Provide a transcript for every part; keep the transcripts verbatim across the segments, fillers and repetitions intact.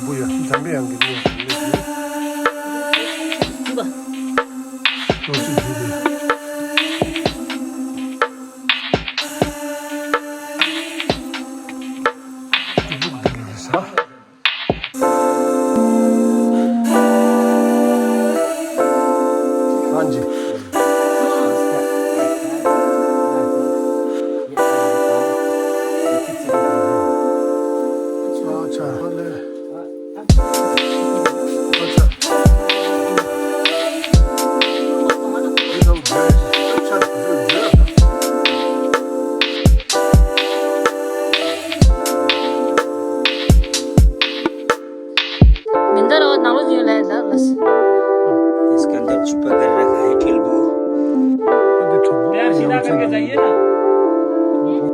བུ་ཡ་འཇམ་པའི་དབྱངས་ཀྱི་གནས་སུ་གནས་ཀྱི། ལོ་ཚིགས་བསྡུས་ཏེ། སྒྲུབ་ཕུག་འདི་ལ་རེད་ས། ཨ་ཅེ། ཨ་ཅེ། ཨ་ལེ། ཨ་ཅེ། མིན་ད་ར་བ་ནང་ལོ་ཡོད་ལས་ད་ལ་སི། इसके अंदर छुपा कर रखा है ठिलबू।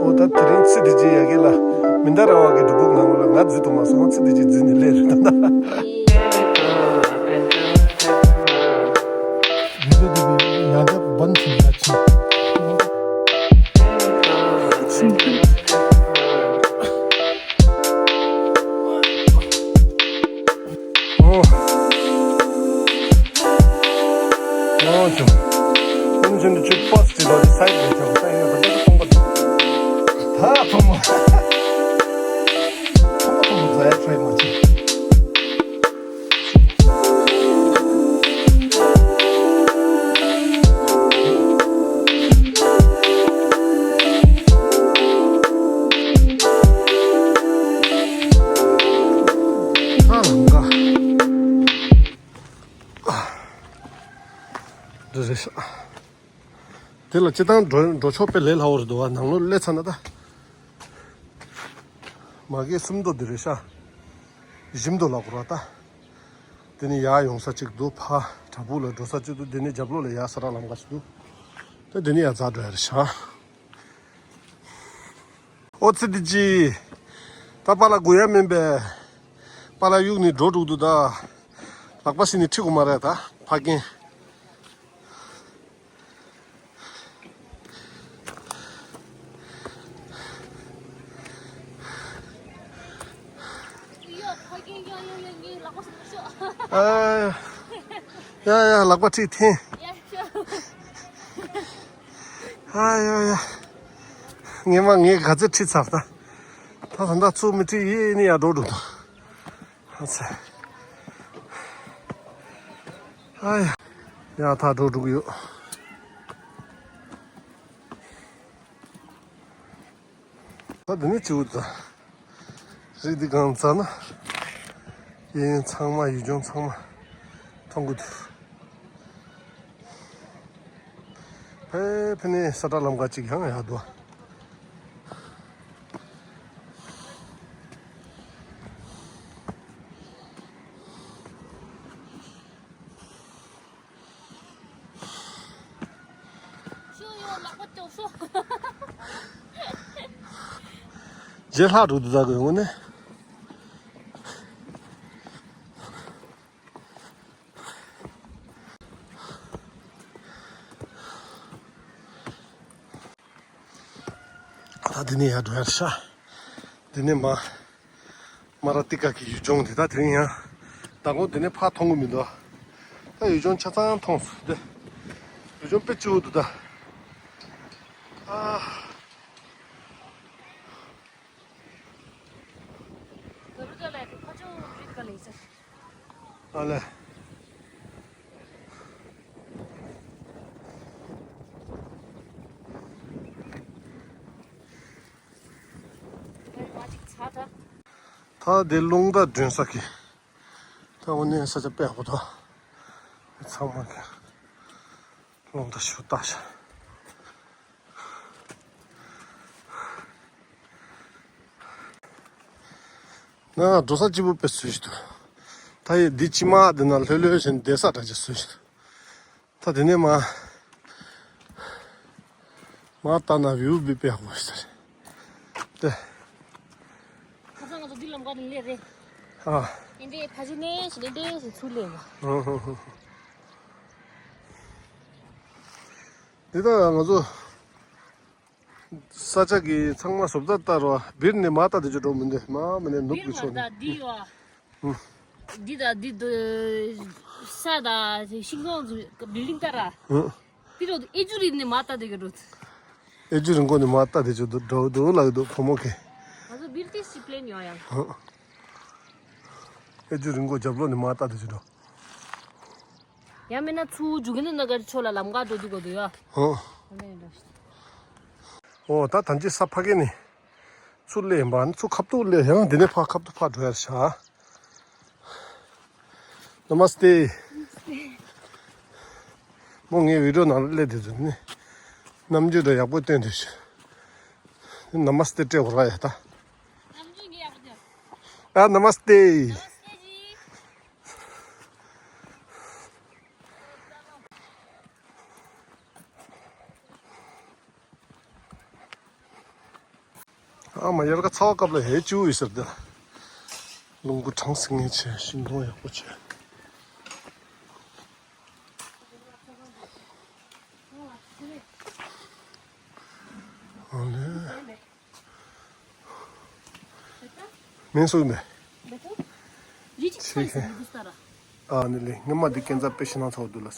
འོ་ད་དེ་རིང་ཚེ་འདི་ཅི་ཡ་གི་ལ། མིན་ད་ར་བ་གི་སྒྲུབ་ཕུག་ནང་ལ་ང་འཛུལ་དུ་མ་སོང་། ཚེ་འདི་ཅི་འཛུལ་ནས་ལས་རེད་ད། ཡུལ་དེ་དེ་ཡང་བསྐྱར་བན་ཆེན་ལ་ཕྱིན། ཨོ། ཨོ་ཅོ། ཨུམ་ཅོ་འདི་ཅུ་པ་སི་ཅི་ལོ་རི་སའི་ཌི་ལ་ཅོ་སའི་ཡོད་པ་འདི་ཁོང་པ། ད་ཁོང་མ། ཁོང་མ་ཁོང་མ་ཛ་ཡ་ཁྲའི་མ་ཅི། ཨ་ལང་ཀ། འདི་རེད་ཤག་དེ་ལ་སྤྱི་བཏང་འགྲོ་འགྲོ་ཆོག་པའི་ལས་སླ་བོ་རེད་འདུག་བ། ནང་ལོགས་སླེབས་ཚར་ན་ད། མ་གི་སུམ་མདོ་འདི་རེད་ཤག་བཞི་མདོ་ལ་གོ་ར་ད། དེ་ནས་ཡར་ཡོང་ས་གཅིག་འདུག་ཕ་བྲག་ཕུག་ལ་འགྲོ་ས་གཅིག་འདུག་དེ་ནས་རྒྱབ་ལོགས་ལ་ཡར་ས་ར་ལམ་ཁ་ཞིག་འདུག་ད་དེ་ནས་ཡར་འཛེག་འགྲོ་ཡ་རེད་ཤག་ཨོ་ཙི་དེ་ཅི། ད་པཱ་ལགས་སྒུག་ཡ་མིན་པས། པཱ་ལགས་གཡུག་ནས་འགྲོ་འགྲོ་འདུག་ད། ལག་པ་ཟིན་ནས་ཁྲིད་དགོས་མ་རེད་ད་ཕ་རྒན། ཨ། ཡ་ཡ་ལག་པ་ཁྲིད་འཐེན། ཨ་ཡ་ཡ། ངས་མ་ངས་ག་ཚོད་ཁྲིད་ཚར་ད། ད་ད་ད་ཚུར་མི་ཁྲིད་ཡེ་ནི་ཡར་འགྲོ་འགྲོ་ད། ཨ་ཚ། ཨ་ཡ། ཡ་ད་འགྲོ་འགྲོ་གི་ཡོད། ད་འདི་ནས་བྱིའུ་ད། རི་འདི་སྒང་འཛེགས་ན། གཡས་གཡོན་ཚང་མ་ཡུལ་ལྗོངས་ཚང་མ་མཐོང་གི་འདུག་ཕེ་ཕེ་ནས་ས་ཁྲ་ལམ་ཁ་ཅིག་ཡང་ཡར་འདུག་ཁྱོད་ཡོད་ལག་པ་སྐྱོབ་ཤོག་རྗེས་ལྷག་འགྲོ་འདུག་ད་གོ་ཡོང་ནས། ད་འདི་ནས་ཡར་འགྲོ་ཡར་ཤག་འདི་ནས་མ། མ་ར་ཏི་ཀ་གི་ཡུལ་ལྗོངས་འདི་ད་དེ་རིང་ཡང་། མདང་དགོང་འདི་ནས་ཕར་མཐོང་གི་མི་འདུག་ད་ཡུལ་ལྗོངས་ཆ་ཚང་མཐོང་སོང་སྟེ། ཡུལ་ལྗོངས་དཔེ་སྐྱིད་པོ་འདུག་ད། ཨ། ཨ་ལས། ད་དེ་རླུང་རྟ་སྒྲོན་ས་གི། ད་འོ་ནས་ས་ཆ་དཔེ་ཡག་པོ་འདུག་ཚང་མ་གི་རླུང་རྟ་ཞིག་བཏགས་ཤག་ང་འགྲོ་ས་སྐྱིད་པོ་དཔེ་བཟོས་ཤིག་འདུག་ད་ཡི་འདི་ཕྱི་མ་འདི་ན་ལྷོད་ལྷོད་བྱས་ནས་བསྡད་ས་འདྲ་ཅིག་བཟོས་ཤིག་འདུག་ད་དེ་ནས་མ། མ་ལྟ་ན་བིའུ་བི་དཔེ་ཡག་པོ་ཞིག་རེད། དེ། ཁ་སང་ང་ཚོ་འདི་ལམ་ཁ་ནས་སླེབས་རེད། ཨ། འདི་འདྲའི་ཕ་ཇི་ནས་ཞིག་འདི་འདྲའི་ཞིག་ཚུར་སླེབས་པ། ཧུ་ཧུ་ཧུ། འདི་ད་ང་ཚོ་ས་ཆ་གི་ཚང་མ་བཟོ་ལྟ་ལྟ་རོགས་བིར་ནས་མ་ལྟ་དེ་ཅོ་འགྲོ་མི་འདུག་མ་མི་ནས་ནུབ་བིར་གི་མ་ཕྱོགས་ལྟ་ནས། འདི་ཡོད། འདི་དང་འདི་དུ་ས་དང་ཤིང་སྡོང་ཚོ་བིལ་ཌིང་ལྟར་ར། འདི་རུ་ཨེ་ཇུ་རིན་ནས་མ་ལྟ་དེ་གི་རུ། ཨེ་ཇུ་རིན་གོང་ནས་མ་ལྟ་དེ་ཆུ་འགྲོ་འདུག་ལགས་འདུག་བུ་མོ་གི། ང་ཚོ་བིལ་ཏིས་ཅི་པླེན་ཡོང་ཡང་། ཨེ་ཇུ་རིན་གོང་རྒྱབ་ལོགས་ནས་མ་ལྟ་དེ་ཆུ་འགྲོ། ཡང་མིན་ན་ཚུར་འཇུག་གི་ནི་ན་གར་ཆོ་ལ་ལམ་ཁ་འགྲོ་འདུག་གོ་འདུག་ཡ། ཨོ། ཨོ་ད་ཐང་ཅི་ས་ཕ་གི་ནི། ཚུར་སླེབས་ཡིན་པ་ནི་ཚུར་ཁ་ཐུག་སླེབས་ཡང་འདི་ནས་ཕར་ཁ་ཐུག་ཕར་འགྲོ་ཡར་ཤག་ནམ་སྟེ། མོ་ངའི་བི་ཌིའོ་ནང་ལ་སླེབས་དུས་ནི། རྣམ་འགྱུར་འདྲ་ཡག་པོ་སྟོན་དུས་ཤིག་ནམ་སྟེ་སྤྲད་དགོས་ར་ཡ་ད། ཨ་ནམ་སྟེ། ཨ་མ་དབྱར་ཁ་ཚ་བ་སྐབས་ལ་ཧེ་ཅིའུ་ཡོད་ཟེར་ཏེ། རླུང་བུ་གྲང་སིང་ངེ་བྱས། ཤིང་སྡོང་ཡག་པོ་བྱས། ཨ་ལེ། མིན་སུ་མེ། ཨ་ནི་ལེ་ངེད་མ་འདི་སྐས་འཛེག་དཔེ་ཞེ་ནང་ཚ་བོ་འདུག་ལ། ད་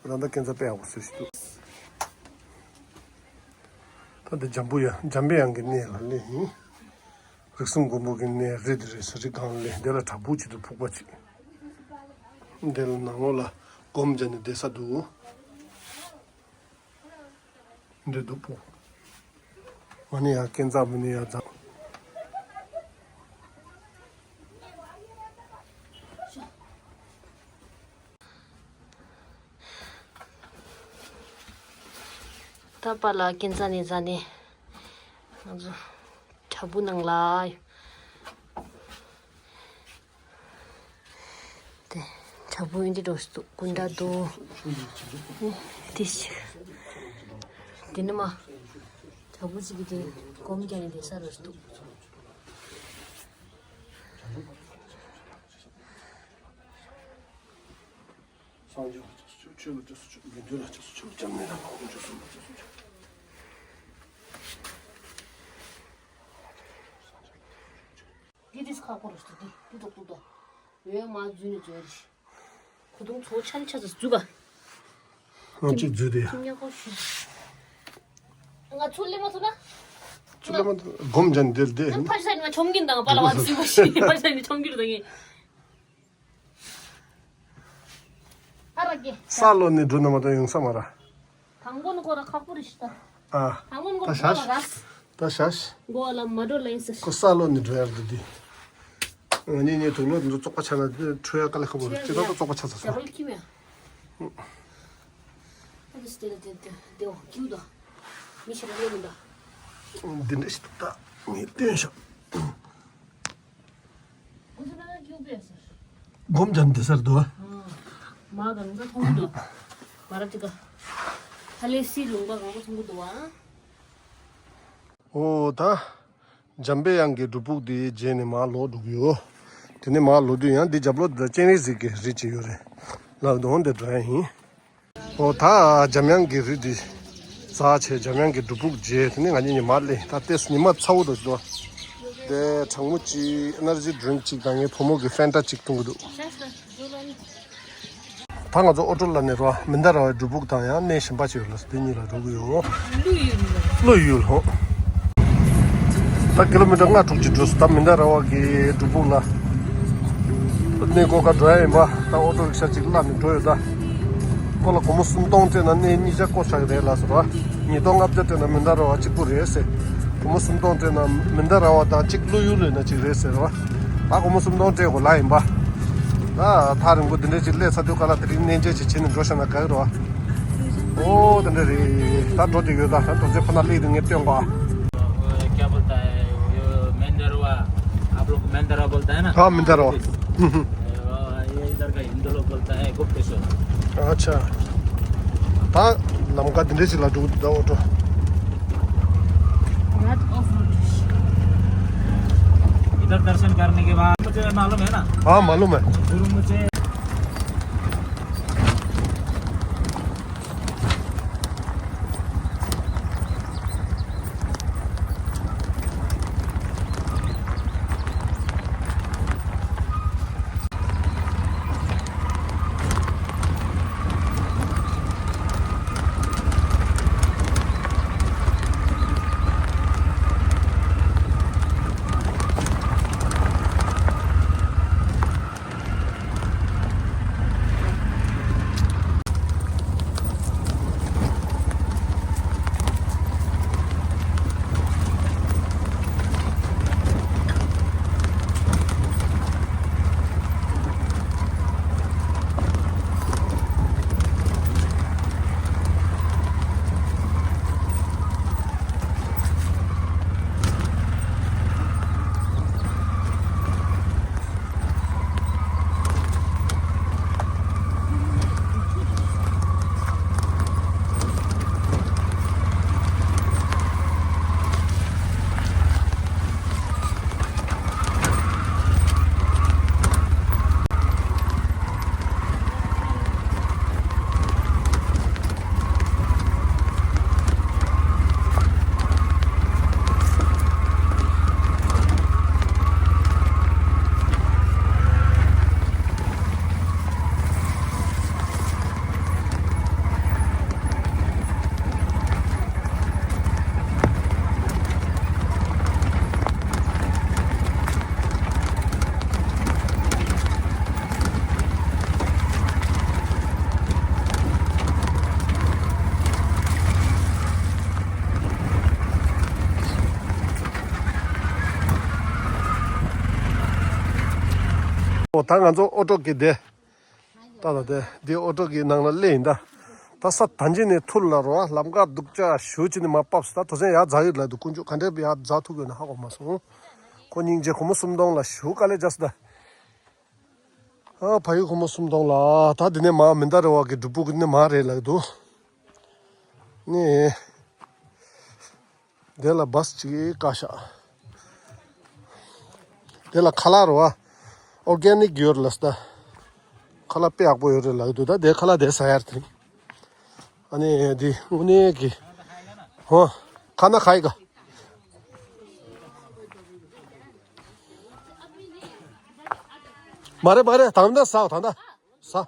ད་ལྟ་སྐས་འཛེག་དཔེ་ཡག་པོ་བཟོས་ཤིག་འདུག་ད་འདི་འཇམ་པོ་ཡ་འཇམ་པའི་དབྱངས་ཀྱི་གནས་ལ་སླེབས་ཡིན། རིགས་གསུམ་མགོན་པོ་གི་གནས་རི་འདི་རེད་ཟེར། རི་སྒང་ལ་འདི་ལ་བྲག་ཕུག་ཅིག་འདུག་ཕུག་པ་ཅིག་འདི་ལ་ནང་ལོགས་ལ་སྒོམ་བྱས་ནས་བསྡད་ས་འདུག་འདི་འདུག་པོ། ཨ་ནི་ཡ་སྐས་འཛེག་མི་ནི་ཡ་འཛེག་ད་པ་ལ་སྐས་འཛེག་ནས་འཛེག་ནས་ང་ཚོ་བྲག་ཕུག་ནང་ལ། དེ་བྲག་ཕུག་འདི་འགྲོ་སྟུ་ཀུན་ད་དུ། དེ་ཞིག་དེ་ནི་མ། བྲག་ཕུག་ཅིག་གི་དེ་སྒོམ་རྒྱག་ནས་བསྡད་ས་རེད་འདུག་སངས་རྒྱས་ལ་སྐྱབས་སུ་མཆི། ཆོས་ལ་སྐྱབས་སུ་མཆི། དགེ་འདུན་ལ་སྐྱབས་སུ་མཆི། སྐྱབས་གནས་དང་འཁོར་སྐྱབས་སུ་མཆི། འདི་རིས་ཁག་པོ་རེད་འདུག་འདི་འདི་ཏོག་ཏོག་ཏོ། འོས་མ་འཛུལ་ནས་འཛུལ་རེད། ཁོ་དུང་ཚོ་ཆ་ནས་ཆ་ཚ་འཛུལ་ག་ང་གཅིག་འཛུལ་དེ། ཁྱིམ་ཉག་པོ་ཞིག་ང་ཚུར་སླེབས་མ་ཐུབ་ན། ཚུར་སླེབས་མ་ཐུབ་སྒོམ་བྱས་ནས་བསྡད་དེ། ཕར་ས་ནས་ང་ཆོམ་གིན་དང་པ་ལ་བ་འཛུལ་བ་ཞིག་ཕར་ས་ནས་ཆོམ་གིན་དང་ངས། ཨ་ར་གེ། ས་ལོ་ནས་འགྲོ་ན་མ་གཏོགས་ཡོང་ས་མ་ར། དང་པོ་ནི་ཁོ་ར་ཁག་པོ་རེད་ཤི་ད། ཨ། དང་པོ་ནི་ཁོ་ད་ར་ཤ་ཤ། ད་ཤ་ཤ། མགོ་ལ་མ་འགྲོ་ལ་ཡིན་ཟེར། ཁོ་ས་ལོ་ནས་འགྲོ་ཡར་འདུག་དེ། ང་གཉིས་གཉིས་དུག་ལོག་འདི་ཚོ་བཙོག་པ་ཆགས་ན་འདི་འཕྲོ་ཡ་དཀའ་ལས་ཁག་པོ་རེད། ཅི་ད་ད་བཙོག་པ་ཆགས་ཚར་སོང་། ཞབས་ལ་ཁྱིམ་ཡ། ཨ་ད་སི་དེ་ལ་དེ་དེ་དེ་འོ་ཁྱིའུ་ད། མི་ཤི་ར་ལོ་མི་ད། འདི་འདྲ་ཞིག་འདུག་ད་ངས་སྟོན་ཤག་སྒོམ་བྱས་འདི་སར་འདུག་ཨ། མ་གང་ག་མཐོང་གི་འདུག་མ་རབས་ཅིག་ག་ཧ་ལས་སི་ལུང་པ་གང་ག་མཐོང་གི་འདུག་ཨ། ཨོ་ད། འཇམ་པའི་དབྱངས་ཀྱི་སྒྲུབ་ཕུག་འདི་མཇལ་ནས་མར་ལོག་འགྲོ་གི་ཡོད། དེ་ནས་མར་ལོག་དུས་ཡང་འདི་རྒྱབ་ལོགས་འདི་ལ་སྤྱན་རས་གཟིགས་ཀྱི་རི་ཅིག་ཡོད་རེད། ལགས་འདོན་འདི་འགྲོ་ཡ་ཡིན། ཨོ་ད་འཇམ་དབྱངས་ཀྱི་རི་འདི་འཛེགས་བྱས་འཇམ་དབྱངས་ཀྱི་སྒྲུབ་ཕུག་མཇལ། དེ་ནས་ང་གཉིས་གཉིས་མར་སླེབས། ད་ལྟས་ཉི་མ་ཚ་བོ་འགྲོ་འདུག་དེ་གྲང་མོ་གཅིག་ཨེ་ནར་ཇི་ཌི་རིང་གཅིག་དང་ངའི་བུ་མོ་གི་ཕན་ཊ་གཅིག་འཐུང་གི་འདུག་ད་ང་ཚོ་ཨོ་ཊོ་ལ་ནས་རོ་མི་འདའ་ར་བའི་སྒྲུབ་ཕུག་དང་ཡང་གནས་གཞན་པ་ཅིག་ཡོད་ལ་དེ་གཉིས་ལ་འགྲོ་གི་ཡོད། ཀླུ་ཡུལ་ལ། ཀླུ་ཡུལ་ཧོ། ད་ཀི་ལོ་མི་ཊར་ལྔ་དྲུག་ཅིག་འགྲོ་སོང་། ད་མི་འདའ་ར་བ་གི་སྒྲུབ་ཕུག་ལ། གནས་སྒོ་ཁ་འགྲོ་ཡ་ཡིན་པ། ད་ཨོ་ཊོ་རིག་ཤ་ཅིག་གླ་ནས་འགྲོ་ཡོད་ད། ཁོ་ལ་སྒོར་མོ་སུམ་སྟོང་སྤྲད་ན་གནས་གཉིས་ཆ་བསྐོར་ཆགས་ཀྱི་རེད་ལ་ཟེར་བ། ཉིས་སྟོང་ལྔ་བརྒྱ་སྤྲད་ན་མི་འདའ་ར་བ་གཅིག་པུ་རེད་ཟེར། སྒོར་མོ་སུམ་སྟོང་སྤྲད་ན་མི་འདའ་ར་བ་དང་གཅིག་ཀླུ་ཡུལ་ལ་ཡིན་ན་གཅིག་རེད་ཟེར་བ། ད་སྒོར་མོ་སུམ་སྟོང་སྤྲད་དགོས་ལ་ཡིན་པ། ད་ཐག་རིང་པོ་འདི་འདྲས་ཅིག་སླེབས་ཚར་དུས་ག་ལ་དེ་རིང་གནས་མཇལ་ཅིག་བྱས་ནས་འགྲོ་བཞག་ན་དགའ་གི་རེད་བ། ཨོ་དེ་འདྲ་རེད། ད་འགྲོ་དེ་ཡོད། ད་ད་རྡོ་རྗེ་ཕ་ན་སླེབས་དུས་ངས་སྟོན་གོ། क्या बोलता है, वो मेंदरवा, आप लोग मेंदरवा बोलता है ना? हाँ, मेंदरवा। ये इधर का हिंदू लोग बोलता है गुप्तेश्वर। अच्छा। ད་ལམ་ཁ་འདི་འདྲས་ཅིག་ལ་འགྲོ་གི་འདུག་ད་ཨོ་ཊོ། इधर दर्शन करने के बाद मुझे मालूम है ना? हाँ, मालूम है। गुरु मुझे ཨོ་ད་ང་ཚོ་ཨོ་ཊོ་གི་དེ། ད་ལ་དེ་འདི་ཨོ་ཊོ་གི་ནང་ལ་སླེབས་ཡིན་ད། ད་ས་ད་འཇི་ནས་ཐུར་ལ་རོ་ལམ་ཁ་སྡུག་ཅག་ཞུ་ཅི་ནས་མ་བབས་སོ། ད་དོ་ཚན་ཡར་འཛག་ཡོད་ལ་འདུག་ཀུན་སྤྱོད་ག་འདྲས་ཡར་འཛག་ཐུབ་ཡོད་ན་ཧ་གོ་མ་སོང་། ཁོ་སྙིང་རྗེ་ཁོ་མོ་སུམ་སྟོང་ལ་ཞུ་དཀའ་ལས་རྒྱག་སོ་ད། ཨ་ཕ་ཡུལ་ཁོ་མོ་སུམ་སྟོང་ལ་ད་འདི་ནས་མ་མི་འདའ་རེ་བ་གི་སྒྲུབ་ཕུག་འདི་ནས་མ་རེད་ལ་འདུག་ནས། དེ་ལ་བཱས་ཅིག་བཀག་ཤག་དེ་ལ་ཁ་ལག་རེད་བ། ཨོར་གེ་ནིག་ཡོད་རེད་ལ་ས། ཁ་ལག་དཔེ་ཡག་པོ་ཡོད་རེད་ལ་འདུག་ད་དེ་ཁ་ལག་དེ་ཟ་ཡར་དེ། ཨ་ནི་དེ་དངོས་གནས་ཀྱི། ཧོ། ཁ་ན་ཁ་ཡི་ག་མ་རེད་མ་རེད། ད་ལྟ་ཟ་ད་ལྟ་ཟ།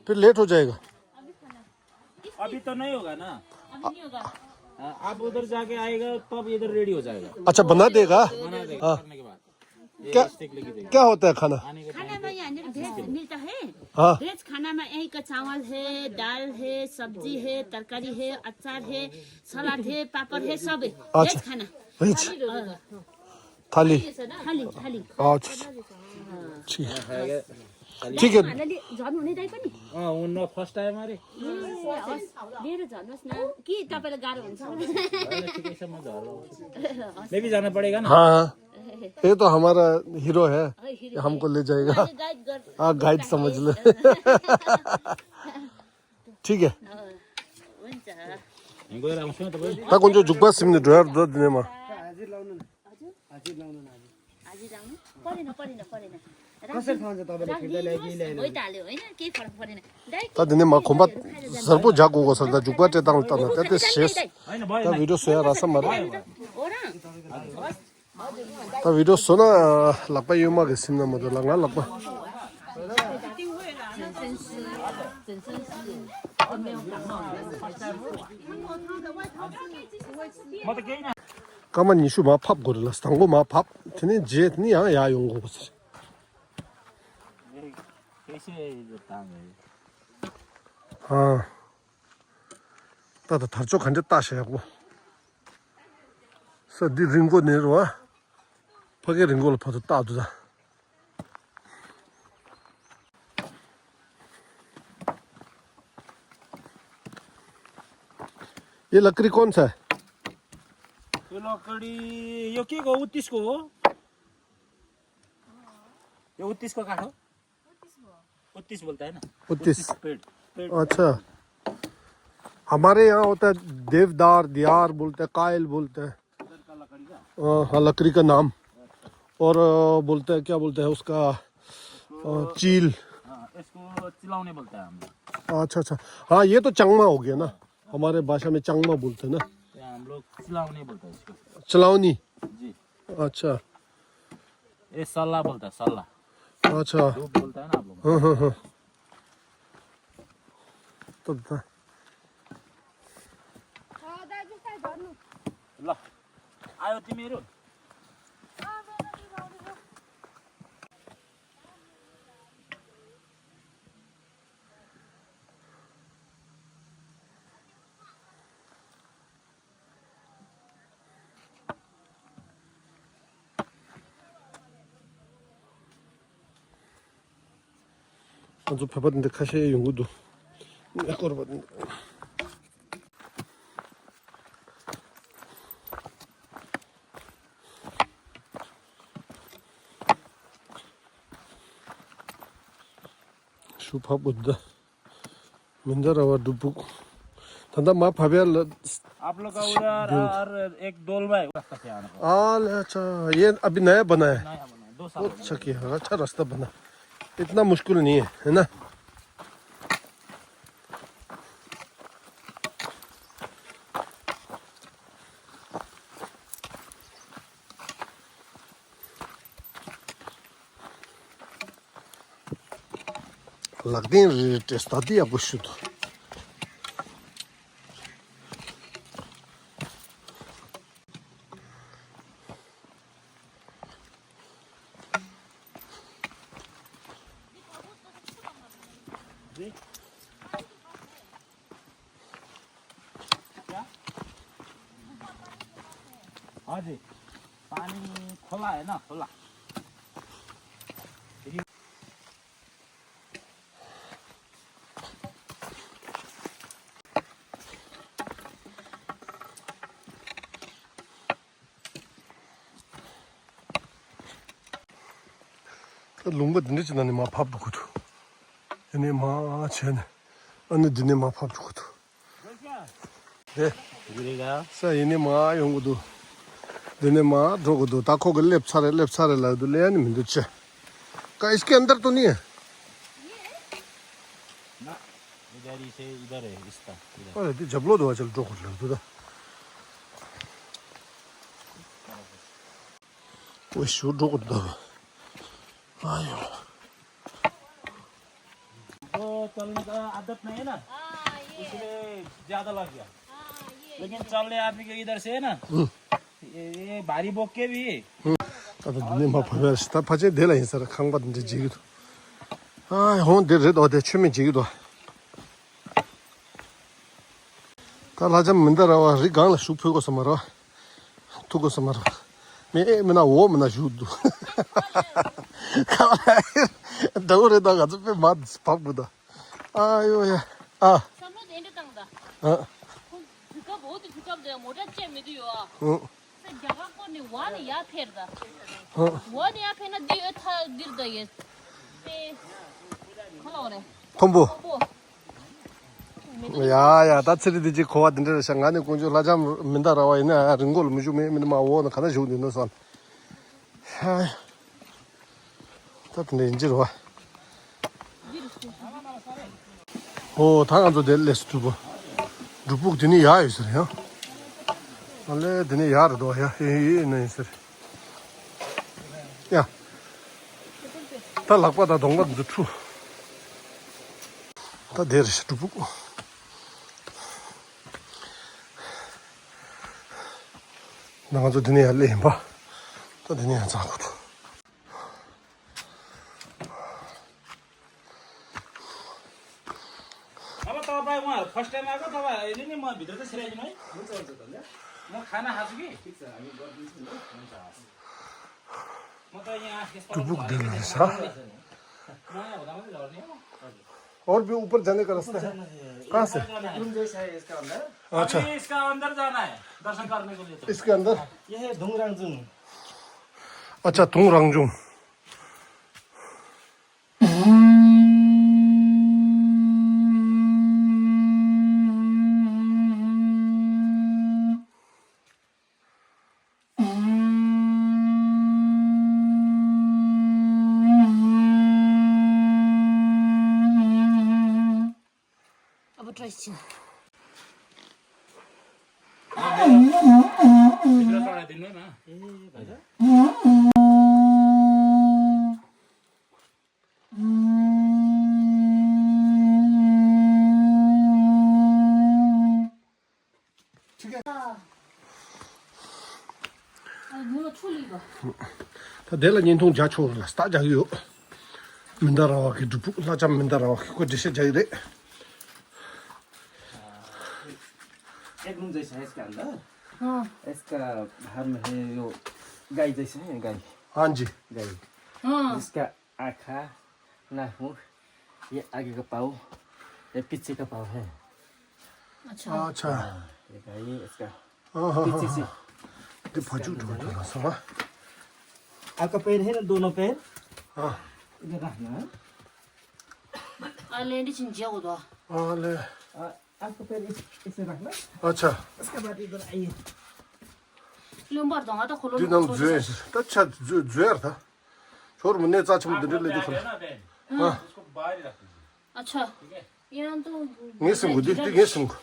फिर लेट हो जाएगा। अभी तो नहीं होगा ना। अभी नहीं होगा। हाँ, आप उधर जाके आएगा तब इधर रेडी हो जाएगा। अच्छा बना देगा। बना देगा हाँ। करने के बाद ये क्या? स्टिक लेके देगा। क्या होता है खाना? आने के टाइम खाना पे में यहाँ भेज मिलता है। हाँ। भेज खाना में यही का चावल है, दाल है, सब्जी है, तरकारी है, अचार है, सलाद है, पापड़ है, सब है। अच्छा। भेज खाना। भेज। हाँ। थाली। थाली थाली। अच्छा अच्छा। ठीक है। ठीक है। खानाले झन् हुने दाइ पनि। अँ हुन्न फर्स्ट टाइम अरे। मेरो झर्नुहोस् न। कि तपाईँलाई गाह्रो हुन्छ? होइन, ठिकै छ, म झर्न आउँछु। मैं भी जाना पड़ेगा ना। हाँ। ये तो हमारा हीरो है। हीरो हमको ले जाएगा। गाइड गर् हाँ गाइड समझ लो। ठीक है। हुन्छ। गएर आउँछु न तपाईँ। ད་ཁོང་ཚོ་འཇུག་པ་སིམ་ནས་འགྲོ་ཡར་འགྲོ་འདི་ནས་མ། हजुर। आजी लाउनु न। आजी लाउनु न, आजी। आजी लाउनु? परेन, परेन, परेन। कसरी थाहा हुन्छ तपाईँले फिर्ता ल्यायो कि ल्याएन? भइहाल्यो, होइन? केही फरक परेन। दाइ, ད་འདི་ནས་མ་གོམ་པ་གཟར་པོ་རྒྱག་དགོས་དགོས་ཟེར། ད་འཇུག་པ་སྤྲད་སྟངས་ལྟ་ན་ད་དེ་ཞེས། ད་བི་ཌིའོ་བཟོ་ཡ་རག་ས་མ་རེད། འོ་རང་། ད་བི་ཌིའོ་བཟོ་ན་ལག་པ་གཡོན་མ་གི་སིམ་ན་མ་གཏོགས་ལག་ང་ལག་པ། སྐར་མ་ཉི་ཤུ་མར་ཕབ་དགོས་རེད་ལ། དང་པོ་མར་ཕབ། དེ་ནས་རྗེས་དེ་ནས་ཡང་ཡར་ཡོང་དགོས་ཟེར། ཨ། ད་ད་དར་ལྕོག་ག་འདྲ་བཏགས་ཤག་ཡག་པོ། ས་འདི་རི་མགོ་ནས་རེད་བ། ཕ་གི་རི་མགོ་ལ་བར་དུ་བཏགས་འདུག་ད། ये लकड़ी कौन सा है? ये लकड़ी, यो के को? उत्तिसको हो। यो उत्तिसको काठ हो। उत्तिस बोलता है ना? उत्तिस। उत्तिस पेड़, पेड़। अच्छा। हमारे यहाँ होता है देवदार, दियार बोलते हैं, कायल बोलते हैं। इधर का लकड़ी का? हाँ, हाँ, लकड़ी का नाम। और अ, बोलते हैं, क्या बोलते हैं उसका, अ, इसको, चील। हाँ, इसको चिलावनी बोलता है हम लोग। अच्छा अच्छा। हाँ, ये तो चंगमा हो गया ना। हमारे भाषा में चंगमा बोलते हैं ना। क्या हम लोग चिलावनी बोलते हैं इसको। चिलावनी। जी। अच्छा। ये सल्ला बोलता है, सल्ला। अच्छा। धूप बोलता है ना आप लोग। हाँ हाँ हाँ। तब था। ल, आयो तिमीहरू। ང་ཚོ་བོད་པ་འདི་ཁ་ཤས་ཡོང་གི་འདུག་ངས་སྐོར་བ་འདི། ཤུ་ཕབ་འདི། མི་འདྲ་བ་སྒྲུབ་ཕུག་ད་ལྟ་མ་བབས་ཡ་ལ། आप लोग का उधर और एक डोलमा है रास्ता से आने को। हाँ, अच्छा, ये अभी नया बना है। नया बना है, दो साल हो गए। अच्छा, किया, अच्छा रास्ता बना। इतना मुश्किल नहीं है, है ना? ལག་ལྡན་རེ་རེ་སྟ་དེ་ཡག་པོ་ཞུ་དོ། क्या? हाँ जी, पानी खोला है ना, खोला। ལུང་པ་འདི་འདྲ་ཅིག་ནང་ནས་མར་བབས་འགྲོ་གི་འདུག་དེ་ནས་མར་བྱས་ནས་ཨ་ནི་འདི་ནས་མར་བབས་འགྲོ་གི་འདུག་དེ་ས་ཡིན་ནས་མར་ཡོང་གི་འདུག་འདི་ནས་མར་འགྲོ་གི་འདུག་ད་ཁོ་གི་སླེབས་ཚར་རེད། སླེབས་ཚར་རེད་ལབ་འདུག་སླེབས་ཡ་ནི་མི་འདུག་ཅེ། का इसके अंदर तो नहीं है? ना, इधर ही से इधर है, इसका, इधर। अरे, त्यो झब्लो दो चल, ड्रोको लग दो। ओ, शू ड्रोको दो। आयो। वो चलने का आदत नहीं है ना, हाँ, ये। इसलिए ज्यादा लग गया। हाँ, ये। लेकिन चलने आदमी के इधर से है ना, हम्म। ये, ये भारी बोक के भी। ད་ལྟ་འདི་ནས་མར་བབས་ཡ་རེད། ད་ཕལ་ཆེར་དེ་ལ་ཡིན་ས་རེད། ཁང་པ་འདི་འདྲ་མཇལ་གྱི་འདུག་ཨ་ཧོང་འདི་རེད་དོ། དེ་མཆོད་མེ་མཇལ་གྱི་འདུག་ད་ལྷ་ལྕམ་མིན་ད་ར་བ་རི་སྒང་ལ་ཞུགས་ཕོད་དགོས་ས་མ་རེད་བ། ཐུག་དགོས་ས་མ་རེད་བ། མེ་མི་ན་འོག་མི་ན་བཞུགས་འདུག་འདྲ་བོ་རེད། ད་ང་ཚོ་དཔེ་མར་བབས་དགོས་ད། ཨ་ཡོ་ཡ། ཨ། བསམ་བློ་དེ་འདྲ་བཏང་ད། ཨ། ཁོ་དུས་སྐབས་འོ་དེ་དུས་སྐབས་དེ་མོ་ཊ་བཅད་མི་འདུག་ཡོ། ཨ། ཨ། ས་རྒྱ་གར་སྐོར་ནས་བ་ནས་ཡར་ཕེབས་ད། ཨ། བ་ནས་ཡར་ཕེབས་ན་འདི་ཡོད་ཐ་འདིར་ད་ཡོད། དེ། ག་ལ་བ་རེད། མཐོན་པོ། མཐོན་པོ། ཡ་ཡ། ད་ཚེ་རིང་འདི་ཅིག་གོ་བ་འདི་འདྲ་རེད་ཤག་ང་ནི་དཀོན་མཆོག་ལྷ་ལྕམ་མིན་ད་ར་བ་ཡིན་ན་རི་མགོ་ལ་མི་བཞུགས། མེ་མི་ནི་མར་འོག་ན་ག་ན་བཞུགས་འདུག་ན་བསམ། ཧ། ད་དེ་འདྲ་ཡིན་གྱི་རེད་བ། ཨོ་ད་ང་ཚོ་དེ་སླེབས་སོང་སྒྲུབ་ཕུག་སྒྲུབ་ཕུག་དེ་ནས་ཡར་ཡོད་ས་རེད་ཡ། ཨ་ལས་དེ་ནས་ཡར་རེད་དོ་ཡ། ཨེ་ཡེ་ན་ཡིན་ས་རེད་ཡ། ད་ལག་པ་དང་གདོང་པ་འདི་ཚོ་འཁྲུ། ད་དེ་རེད་ཤག་སྒྲུབ་ཕུག་ད་ང་ཚོ་འདི་ནས་ཡར་སླེབས་ཡིན་པ། ད་འདི་ནས་ཡར་འཛེག་དགོས་འདུག अब तपाईँ उहाँ फर्स्ट टाइम आएको, तपाईँ अहिले नै म भित्र त छिराइदिनु है। हुन्छ, हुन्छ, धन्यवाद। म खाना खान्छु कि। ठिक छ, हामी गरिदिन्छौँ नि। हुन्छ, हस्। म त यहाँ यसपालि टुपुक घर देख्नु रहेछ। नयाँ हुँदा मात्रै झर्ने हो। हजुर। और भी ऊपर जाने का रास्ता है? कहाँ से? रुम जैसा है इसका अंदर। अच्छा। अभी इसका अंदर जाना है, दर्शन करने के लिए तो। इसके अंदर? ये है धुङ राङजुङ। अच्छा, धुङ राङजुङ। अब ट्राई छ। ད་དེ་ལ་བརྙན་ཐུང་རྒྱག་ཆོག་རེད་ལ་སྟག་རྒྱག་གི་ཡོད། མིན་ད་ར་བ་གི་སྒྲུབ་ཕུག་ལྷ་ལྕམ་མིན་ད་ར་བ་གི་ཁོ་འགྲེལ་བཤད་རྒྱག་གི་རེད། एक रूम जैसा है इसका अंदर। हाँ। इसका बाहर में है यो गाय जैसा है, गाय। हाँ जी। गाय। हाँ। जिसका आँखा, नाक, मुख, ये आगे का पाँव, ये पीछे का पाँव है। अच्छा। अच्छा। हाँ, ये गाय, इसका हाँ, हाँ, हाँ, पीछे से। हाँ। ये भाजू ढूंढ रहा था। आपका पैर है ना, दोनों पैर? हाँ। इधर रखना है। आ, ले, ले, चिंचिया को दो। हाँ, ले। आ, आपका पैर इस, इसे रखना। अच्छा। उसके बाद इधर आइए। लंबा तो, हाँ, तो खोलो, འདི་ནང་འཛུལ་ཡ་ཡིན་ཟེར། ད་ཆ་འཛུལ་འཛུལ་ཡ་རེད་ད། ཞོར་མི་ནས་རྩ་ཆེན་པོ་འདི་འདྲ་སླེབས་འདུག་ཁོ་ལ། हाँ। उसको बाहर ही रखना। अच्छा। यहाँ तो ངས་སེམས་གོ་འདི་འདི་ངས་སེམས་གོ་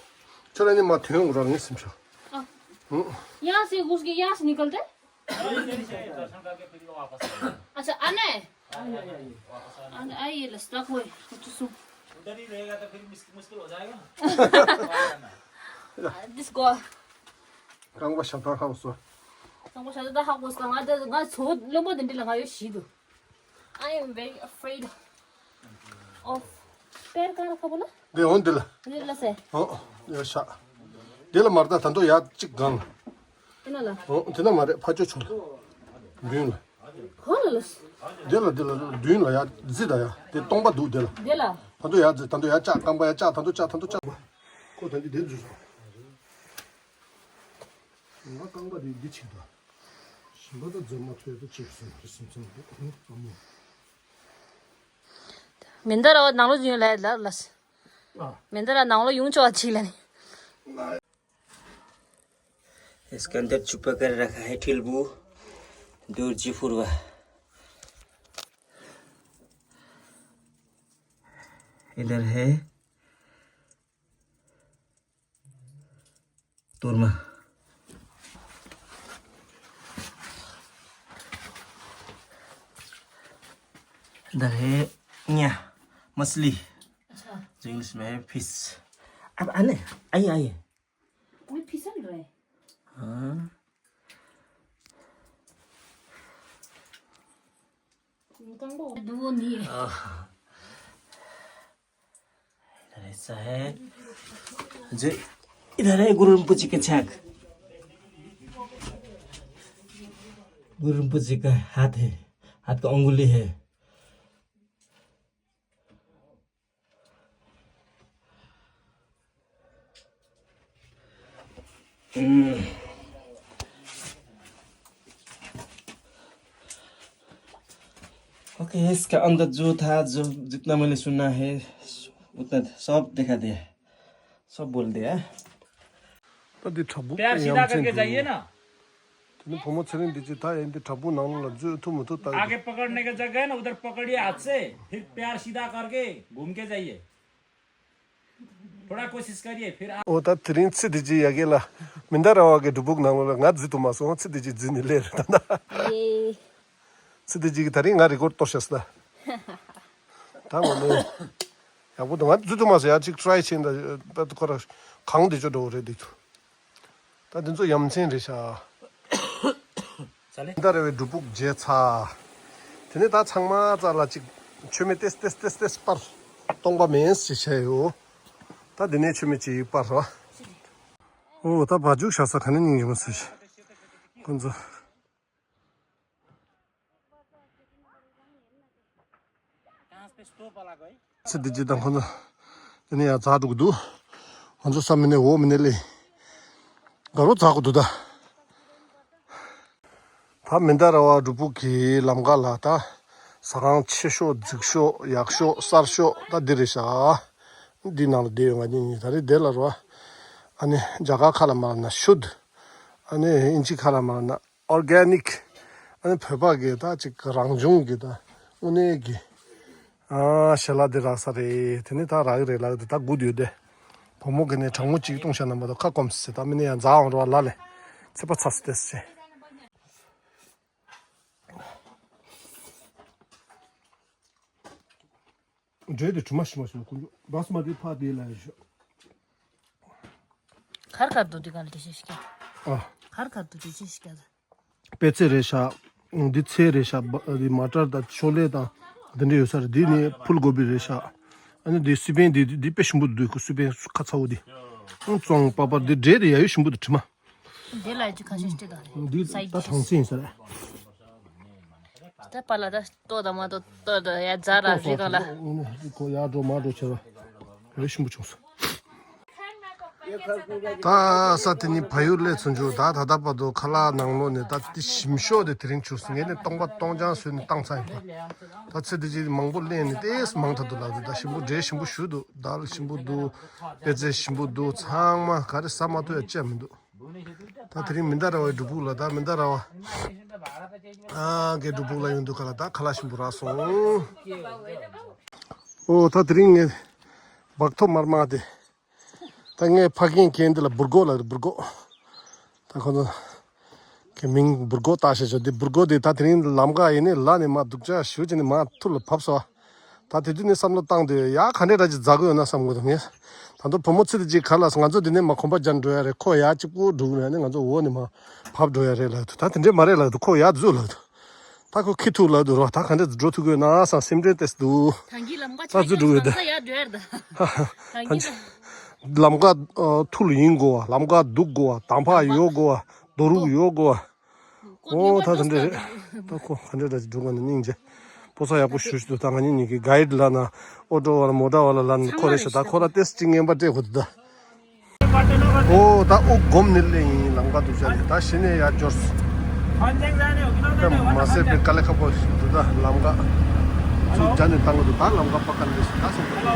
ཁྱོད་རང་ནི་མ་ཐོན་འོང་ར། ངས་སེམས་ཤག हाँ। हम्म। यहाँ से घुस के यहाँ से निकलते? यही, यही से दर्शन करके फिर वापस आएंगे। अच्छा, आना है? हाँ, हाँ, हाँ, वापस आना है। आना, आइए, लस्ता कोई, कुछ सुन। उधर ही रहेगा तो फिर मुश्किल, मुश्किल हो जाएगा। This go. རྐང་པ་ཞབས་ཐག་ཧ་གོ་སོང་། རྐང་པ་ཞབས་ཐག་ཧ་གོ་སོང་། ང་ད་ང་ཚོ་བློན་པོ་དེ་འདྲ་ལ་ང་ཡོད་ཤི་འདུག I am very afraid of. དཔེར་གང་ལ་ཁ་པོ་ལ། འདི་འོང་འདི་ལ། འདི་ལ་སེ། ཨོ། ཡོད་ཤག་འདི་ལ་མར་ད་ད་འདོ་ཡ་གཅིག་གང་། དེ་ན་ལ། ཨོ་དེ་ན་མ་རེད། ཕ་ཅོ་ཆུ་ལ། མདུན་ལ། གང་ལ་ལ། འདི་ལ་འདི་ལ་མདུན་ལ་ཡ་རྫི་ད་ཡ། དེ་སྟོང་པ་འདུག་འདི་ལ། འདི་ལ། ད་འདོ་ཡ་རྫི། ད་འདོ་ཡ་ལྕགས། རྐང་པ་ཡ་ལྕགས། ད་འདོ་ལྕགས། ད་འདོ་ལྕགས། ཁོ་ད་འདི་དེ་འཛུལ་སོང་། ང་རྐང་པ་དེ་འདི་ཆེ་ད། ཞིམ་པ་ད་འཛོམས་མ་ཐུབ་ད་ཅེས་སོང་རེད་སེམས་ཚང་འདུག་ཨ་མོ། མེ་མདའ་ར་བ་ནང་ལོགས་ཡོང་ལ་ལ་ལ། མེ་མདའ་ར་ནང་ལོགས་ཡོང་ཆོག་ཅིག་ལ་ནི། इसके अंदर छुपा कर रखा है ठिलबू। दूर जी फुरवा। इधर है तुरमा। इधर है न्या, मछली। अच्छा। जो इंग्लिश में है फिश। अब आने, आइए, आइए। कोई फिश है रे? हाँ। दुवो नहीं है। आह। इधर ऐसा है। जो इधर है गुरु रिम्पोछे का छाक। गुरु रिम्पोछे का हाथ है, हाथ का उंगली है। हम्म। ओके, इसका अंदर जो था, जो जितना मैंने सुना है, उतना सब दिखा दिया, सब बोल दिया। ད་འདི་བྲག་ཕུག་पैर ཡ་མཚན་འདུག་དེ་ནི་བུ་མོ་ཚེ་རིང་འདི་ཅི་ད་ཡ་འདི་བྲག་ཕུག་ནང་ལ་འཛུལ་ཐུབ་མི་ཐུབ་ལྟ་आगे पकड़ने का जगह है ना, उधर पकड़िए हाथ से, फिर पैर सीधा करके घूम के जाइए। थोड़ा कोशिश करिए, फिर आप ཨོ་ད་དེ་རིང་ཚེ་འདི་ཅི་ཡ་གི་ལ་མེ་མདའ་ར་བ་གི་བྲག་ཕུག་ནང་ལ་ང་འཛུལ་ཐུབ་མ་སོང་། ཚེ་འདི་ཅི་འཛུལ་ནི་ལེར་ད་ད། ཚེ་འདི་ཅི་གི་ད་རིང་ང་རི་ཀོར་ཌ་གཏོར་ཤག་ད། ད་ངོ་ནས་ཡག་པོ་འདུག་ང་འཛུལ་ཐུབ་མ་སོང་། ཡ་གཅིག་ཊ་རའི་བྱས་ད་ད་ཁོ་ར་གང་བདེ་ཅོ་འགྲོ་རེད་འདུག་ད་འདི་ཚོ་ཡ་མཚན་རེད་ཤག་ད་རེ་བའི་བྲག་ཕུག་མཇལ་ཚར། དེ་ནས་ད་ཚང་མ་རྩ་ལ་ཅིག་མཆོད་མེ་ཏེས་ཏེས་ཏེས་ཏེས་སྤར། སྟོང་པ་མེད་ཅིག་བྱས་ཡོད། ད་དེ་ནས་མཆོད་མེ་ཅིག་སྤར་རོ། ཨོ་ད་བ་རྒྱུག་བཞག་ས་ག་ནས་སྙིང་ཡོང་ཟེར། ཁོ་ཚོ། ཚེ་འདི་ཅི་དང་ཁོ་ཚོ། དེ་ནས་ཡང་ཛ་དྲུག་འདུག་ང་ཚོ་ས་མི་ནས་འོ་མི་ནས་ལས། དགའ་རོགས་ཛ་གོ་འདུག་ད། ད་མེ་མདའ་ར་བ་བྲག་ཕུག་གི་ལམ་ཁ་ལ་ད། ཟ་ཁང་ཆེ་ཤོས་རྫིག་ཤོས་ཡག་ཤོས་གསར་ཤོས་ད་འདི་རེད་ཤག་འདི་ནང་ལ་བསྡད་ཡོད་ང་གཉིས་གཉིས་ད་རེས་བསྡད་ལ་རོ། ཨ་ནི་རྒྱ་གར་ཁ་ལ་མ་ན་ཤུད། ཨ་ནི་ཨིན་ཇི་ཁ་ལ་མ་ན། ཨོར་གེ་ནིག་ཨ་ནི་བོད་པ་གི་ད་ཅིག་རང་བྱུང་གི་ད་དངོས་གནས་ཀྱི་ཨ་ཞལ་ལག་འདི་རག་ས་རེད། དེ་ནི་ད་རག་གི་རེད་ལགས། འདི་ད་སྒུག་ཡོད་དེ། བུ་མོ་གི་ནི་གྲང་མོ་གཅིག་བཏུང་བཞག་ན་མ་གཏོགས་ཁ་སྐོམ་སི་ད་མི་ནི་ཡང་འཛའ་འོང་རོགས་ལ་ལས་ཚེ་པ་ཚ་སི་ཏེ་སི་ཆེ། འབྲས་དེ་དྲི་མ་ཞིམ་པ་ཞིམ་པ་ཁོང་ཚོ་སྦ་སི་མ་ཏི་ཕ་དེ་ལ་ཡོད་ཤག་ཁར་ཁར་དུ་དེ་ག་ལ་དེ་ཤེས་ཤིག་ཨ། ཁར་ཁར་དུ་དེ་ཤེས་ཤིག་པད་ཚལ་རེད་ཤག་འདི་ཚལ་རེད་ཤག་འདི་མ་ཊར་དང་ཤོག་ལེ་དང་འདི་འདྲ་ཡོད་ས་རེད། འདི་ནི་ཕུལ་གོ་བི་རེད་ཤག་ཨ་ནི་འདི་སི་པན་འདི་འདི་དཔེ་ཞིམ་པོ་འདུག་སི་པན་ཁ་ཚ་བོ་འདི་བཙོང་པ་པར་འདི་འབྲས་དེ་ཡ་ཡོད་ཞིམ་པོ་འདུག་དྲི་མ། འདི་ལ་ཅི་ཁ་ཤས་ཤིག་དང་འདི་ད་ཐང་ཆེན་ཡིན་ས་རེད། ད་པ་ལ་ད་ལྟོ་དང་མ་ལྟོ་ལྟོ་དང་ཡ་རྫ་ར་རི་གང་ལ། ཁོ་ཡར་འགྲོ་མར་འགྲོ་བྱེད་ར་རེ་ཞིམ་པོ་བྱུང་སོང་། ད་ས་དེ་ནི་བལ་ཡུལ་ལས་ཚུན་ཆུ་ད་ད་ལྟ་བར་དུ་ཁ་ལག་ནང་ལོགས་ནས་ད་དེ་ཞིམ་ཤོས་དེ་དེ་རིང་བྱུང་སོང་། ངས་ནི་སྟོང་པ་སྟོང་རྐྱང་བཟོས་ནས་བཏང་ཚར་ཡིན་པ། ད་ཚེ་འདི་ཅིག་མང་པོ་ལེན་ནས་ཏེས་མང་དྲགས་འདུག་ལབ་འདུག་ད་ཞིམ་པོ་འབྲས་ཞིམ་པོ་ཞུ་འདུག་དལ་ཞིམ་པོ་འདུག་པད་ཚལ་ཞིམ་པོ་འདུག་ཚང་མ་ག་རེ་ཟ་མ་ཐུབ་ཡ་བཅད་མི་འདུག་ད་དེ་རིང་མེ་མདའ་ར་བའི་སྒྲུབ་ཕུག་ལ་ད་མེ་མདའ་ར་བ། ཨ་གའི་སྒྲུབ་ཕུག་ལ་ཡོང་དུས་ག་ལ་ད་ཁ་ལག་ཞིམ་པོ་རག་སོང་། ཨོ་ད་དེ་རིང་ངས་བག་ཐོ་མར་མ་དེ། ད་ངས་ཕ་རྒན་གན་འདི་ལ་འབུར་སྒོག་ལ་འབུར་སྒོག་ད་ཁོ་ཚོ་གི་མིང་འབུར་སྒོག་བཏགས་བྱས་བྱས་འདི་འབུར་སྒོག་དེ་ད་དེ་རིང་ལམ་ཁ་ཡིན་ནི་ལ་ནས་མ་སྡུག་ཅག་ཞུ་བྱས་ནས་མ་ཐུར་ལ་བབས་སོང་། ད་དེ་དུས་ནས་བསམ་བློ་བཏང་དུས་ཡ་ག་འདྲས་འདྲ་ཅིག་འཛག་གི་ཡོད་ན་བསམ་གི་འདུག་ངས། ད་དུང་བུ་མོ་ཚེ་དེ་ཅིག་ག་ལ་ང་ཚོ་འདི་ནས་མ་གོམ་པ་རྒྱག་འགྲོ་ཡ་རེད། ཁོ་ཡ་གཅིག་པུ་འགྲོ་གི་རེད། ང་ཚོ་འོག་ནས་མ་བབས་འགྲོ་ཡ་རེད་ལབ་འདུག་ད་དེ་འདྲས་མ་རེད་ལབ་འདུག་ཁོ་ཡ་འཛུལ་ལབ་འདུག་ད་ཁོ་ཁྱི་ཐུག་ལབ་འདུག་རོ། ད་ག་འདྲས་འགྲོ་ཐུབ་གི་ཡོད་ན་བསམ་སེམས་ཁྲལ་ཏོག་ཙམ་འདུག་ད་འཛུལ་འགྲོ་གི་ཡོད་ད། ལམ་ཁ་ཐུར་ཡིན་དགོས་བ། ལམ་ཁ་སྡུག་དགོས་བ། དམ་ཕག་ཡོད་དགོས་བ། རྡོ་རུག་ཡོད་དགོས་བ། ཨོ་ད་དེ་འདྲ་རེད། ད་ཁོ་ག་འདྲ་འདྲ་ཅིག་འགྲོ་ག་ནས་སྙིང་རྗེ། ཕོ་གསར་ཡག་པོ་ཞུ་ཞུ་འདུག་ད་ང་གཉིས་གཉིས་ཀྱི་གའིཌ་ལ་ན་ཨོ་ཊོ་བ་ལ་མོ་ཊ་བ་ལ་ལ་ན་ཁོ་རེད་ཤག་ད་ཁོ་ལ་ཏེས་ཅིག་རྔན་པ་སྤྲད་དགོས་འདུག་ད། ཨོ་ད་དབུགས་སྒོམ་ནི་ལེ་ཡིན་ལམ་ཁ་འདུག་ཅག་ནི་ད་གཞི་ནས་ཡར་འབྱོར་སོང་། ད་མ་ཟད་པའི་དཀའ་ལས་ཁག་པོ་ཞིག་འདུག་ད་ལམ་ཁ། ཚུར་སྦྱར་ནས་བཏང་གི་འདུག་ད་ལམ་ཁ་ཕར་ཁ་ནས་སུ་ད་སོང་གི་འདུག་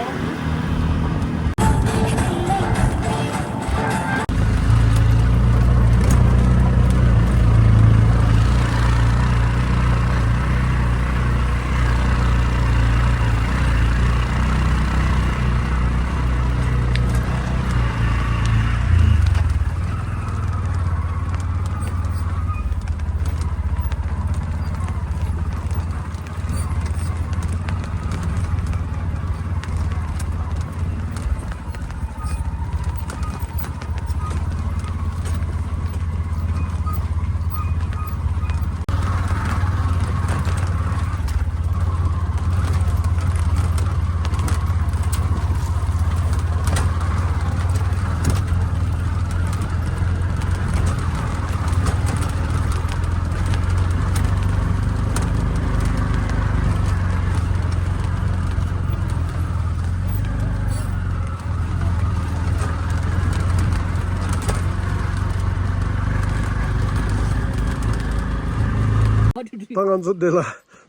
ད་ང་ཚོ་འདི་ལ་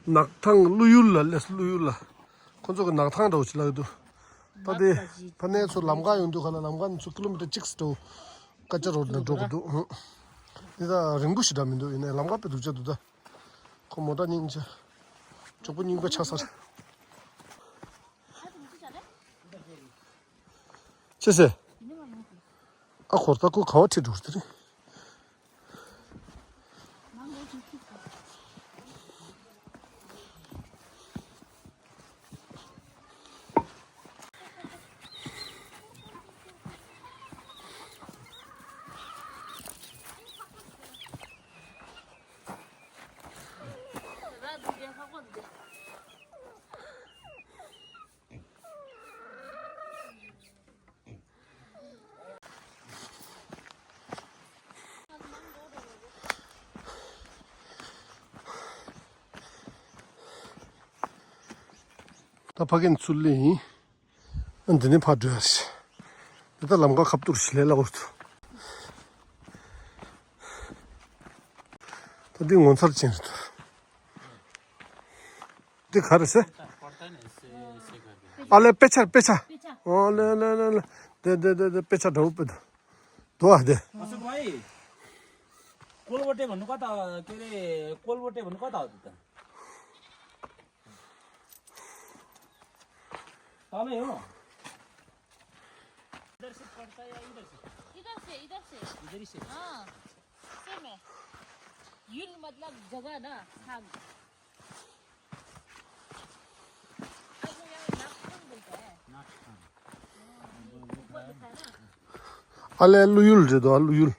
ནག་ཐང་ཀླུ་ཡུལ་ལ་སླེབས། ཀླུ་ཡུལ་ལ་ཁོ་ཚོ་གི་ནག་ཐང་འདྲ་བོ་ཅིག་ལབ་ཀྱི་འདུག་ད་དེ་ཕ་ནས་ཚུར་ལམ་ཁ་ཡོང་དུས་ཁ་ལ་ལམ་ཁ་ནས་ཚུར་ཀི་ལོ་མི་ཊར་གཅིག་ཙམ་འགྲོ། ཀ་ཅ་རོ་ནས་འགྲོ་གི་འདུག་འདི་ད་རིང་པོ་ཞིག་འདྲ་མི་འདུག་ཡིན་ནའི་ལམ་ཁ་དཔེ་སྡུག་ཅག་འདུག་ད་ཁོ་མོ་ཊ་སྙིང་རྗེ། གྲོགས་པོ་རྙིང་པ་ཆགས་ཚར། ཅི་ཟེར། ཨ་ཁོར་ད་ཁོ་ག་བ་ཁྲིད་འགྲོ་དེ་རེད། ད་ཕ་གི་ཚུར་སླེབས་ཡིན། ཨ་འདི་ནས་ཕར་འགྲོ་ཡ་རེད། འདི་ད་ལམ་ཁ་ཁ་ཐུག་ཞིག་ལས་སླ་བོ་འདུག་ད་འདི་ངོ་མཚར་ཅན་རེད་འདུག་འདི་ག་རེ་ཟེར། ཨ་ལེ་དཔེ་ཆ་དཔེ་ཆ། ཨོ་ལེ་ལེ་ལེ་ལེ། དེ་དེ་དེ་དེ་དཔེ་ཆ་འདྲ་བོ་དཔེ་འདུག་འདུག་ཨ་དེ། इधर से, इधर से। इधर ही से। हाँ, सेम है। युल मतलब जगह ना, स्थान। अब वो यहाँ नागस्थान बोलता है। नागस्थान। हाँ, ऊपर लिखा है ना। ཨ་ལེ་ཀླུ་ཡུལ་རེད་དོ། ཀླུ་ཡུལ།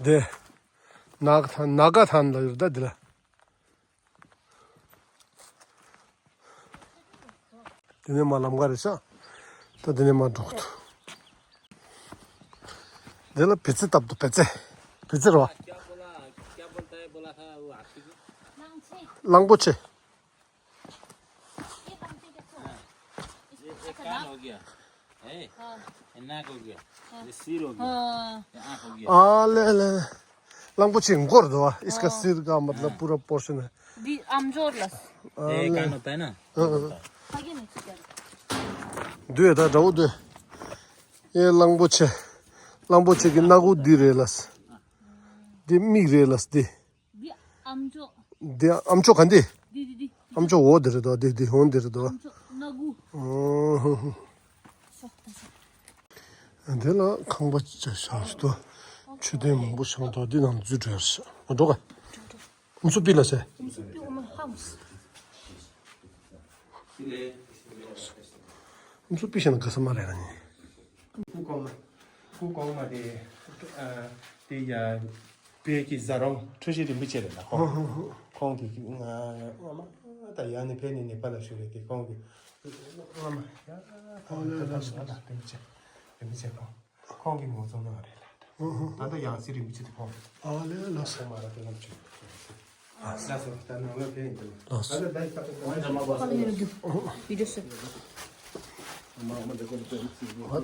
དེ་ནག་ཐང་། ནག་ཐང་ལ་ཡོད་ད་འདི་ལ། དེ་ནས་མར་ལམ་ཁ་རེད་ཤག་ད་དེ་ནས་མར་འགྲོ་གི་འདུག་འདི་ལ་བེ་ཙེ་བཏབ་འདུག་བེ་ཙེ། བེ་ཙེ་རེད་བ། གླང་པོ་ཆེ། ये कान हो गया। ए, हाँ। ये नाक हो गया। हाँ। ये सिर हो गया। हाँ। ये आँख हो गया। ཨ་ལེ་ལེ། གླང་པོ་ཆེ་མགོ་རེད་དོ། इसका सिर का मतलब पूरा पोर्शन है। འདི་ཨམ་ཅོག་ལ། ཨ་ལེ། ये कान होता है ना? ཨ་ཨ། ཕ་གི་ནས་ཅི་ཅར། འདུག་ད་འདྲ་བོ་འདུག་ཨེ་གླང་པོ་ཆེ། གླང་པོ་ཆེ་གི་སྣ་ཁུག་འདི་རེད་ལ། འདི་མིག་རེད་ལ་འདི། འདི་ཨམ་ཅོག་འདི་ཨམ་ཅོག་ག་འདི། འདི་འདི་འདི། ཨམ་ཅོག་འོ་འདི་རེད་དོ། འདི་འདི་འོ་འདི་རེད་དོ། ཨམ་ཅོག་སྣ་ཁུག་ཨོ་ཧོ་ཧོ། འདི་ལ་ཁང་པ་ཅིག་བཞག་ཞིག་ཏུ་མཆོད་རྟེན་མང་པོ་བཞག་འདུག་འདི་ནང་འཛུལ་འགྲོ་ཡ་རེད་ཤག་མ་འགྲོ་ག་ཨམ་སྲུ་པི་ལ་ཟེར། ཨམ་སྲུ་པི་ཨོ་མ་ཧའུ་སི། ཨམ་སྲུ་པི་ཤ་ན་ག་ས་མ་རེད་ན་ནི། སྐུ་གོང་མ། སྐུ་གོང་མ་དེ། ཨ། དེ་ཡ། བོད་ཀྱི་གཟའ་རོང་ཁྲུ་བཞི་རིན་པོ་ཆེ་རེད་ལ་ཁོང་། ཧོ་ཧོ་ཧོ། ཁོང་གི་ང་སྔ་མ་ད་ཡང་ནས་ཕེབས་ནས་ནེ་པ་ལ་བཞུགས་རེད་དེ་ཁོང་གི་སྔ་མ་ཡ་ཁོང་གི་ད་ལྟ་ཞུ་བ་ལ་རིན་པོ་ཆེ་རིན་པོ་ཆེ་ཁོང་ཁོང་གི་ངོ་ཚོང་གནང་བ་རེད་ལ། ཧོ་ཧོ། ད་ལྟ་ཡང་སྲིད་རིན་པོ་ཆེ་དེ་ཁོང་། ཨ་ལེ་ལགས་སོ། ཁོང་མ་ར་དེ་ལམ་ཆེ། ལགས་སོ། ད་ནང་ལ་ཕེབས་ཡིན་དེ་ལ། ལགས་སོ། ད་ལྟ་ད་ལྟ་ཁོང་ཨ་ད་མ་པ་ཁོང་ཡོད་རྒྱུ་བི་ཌིའོ་ཟེར། ང་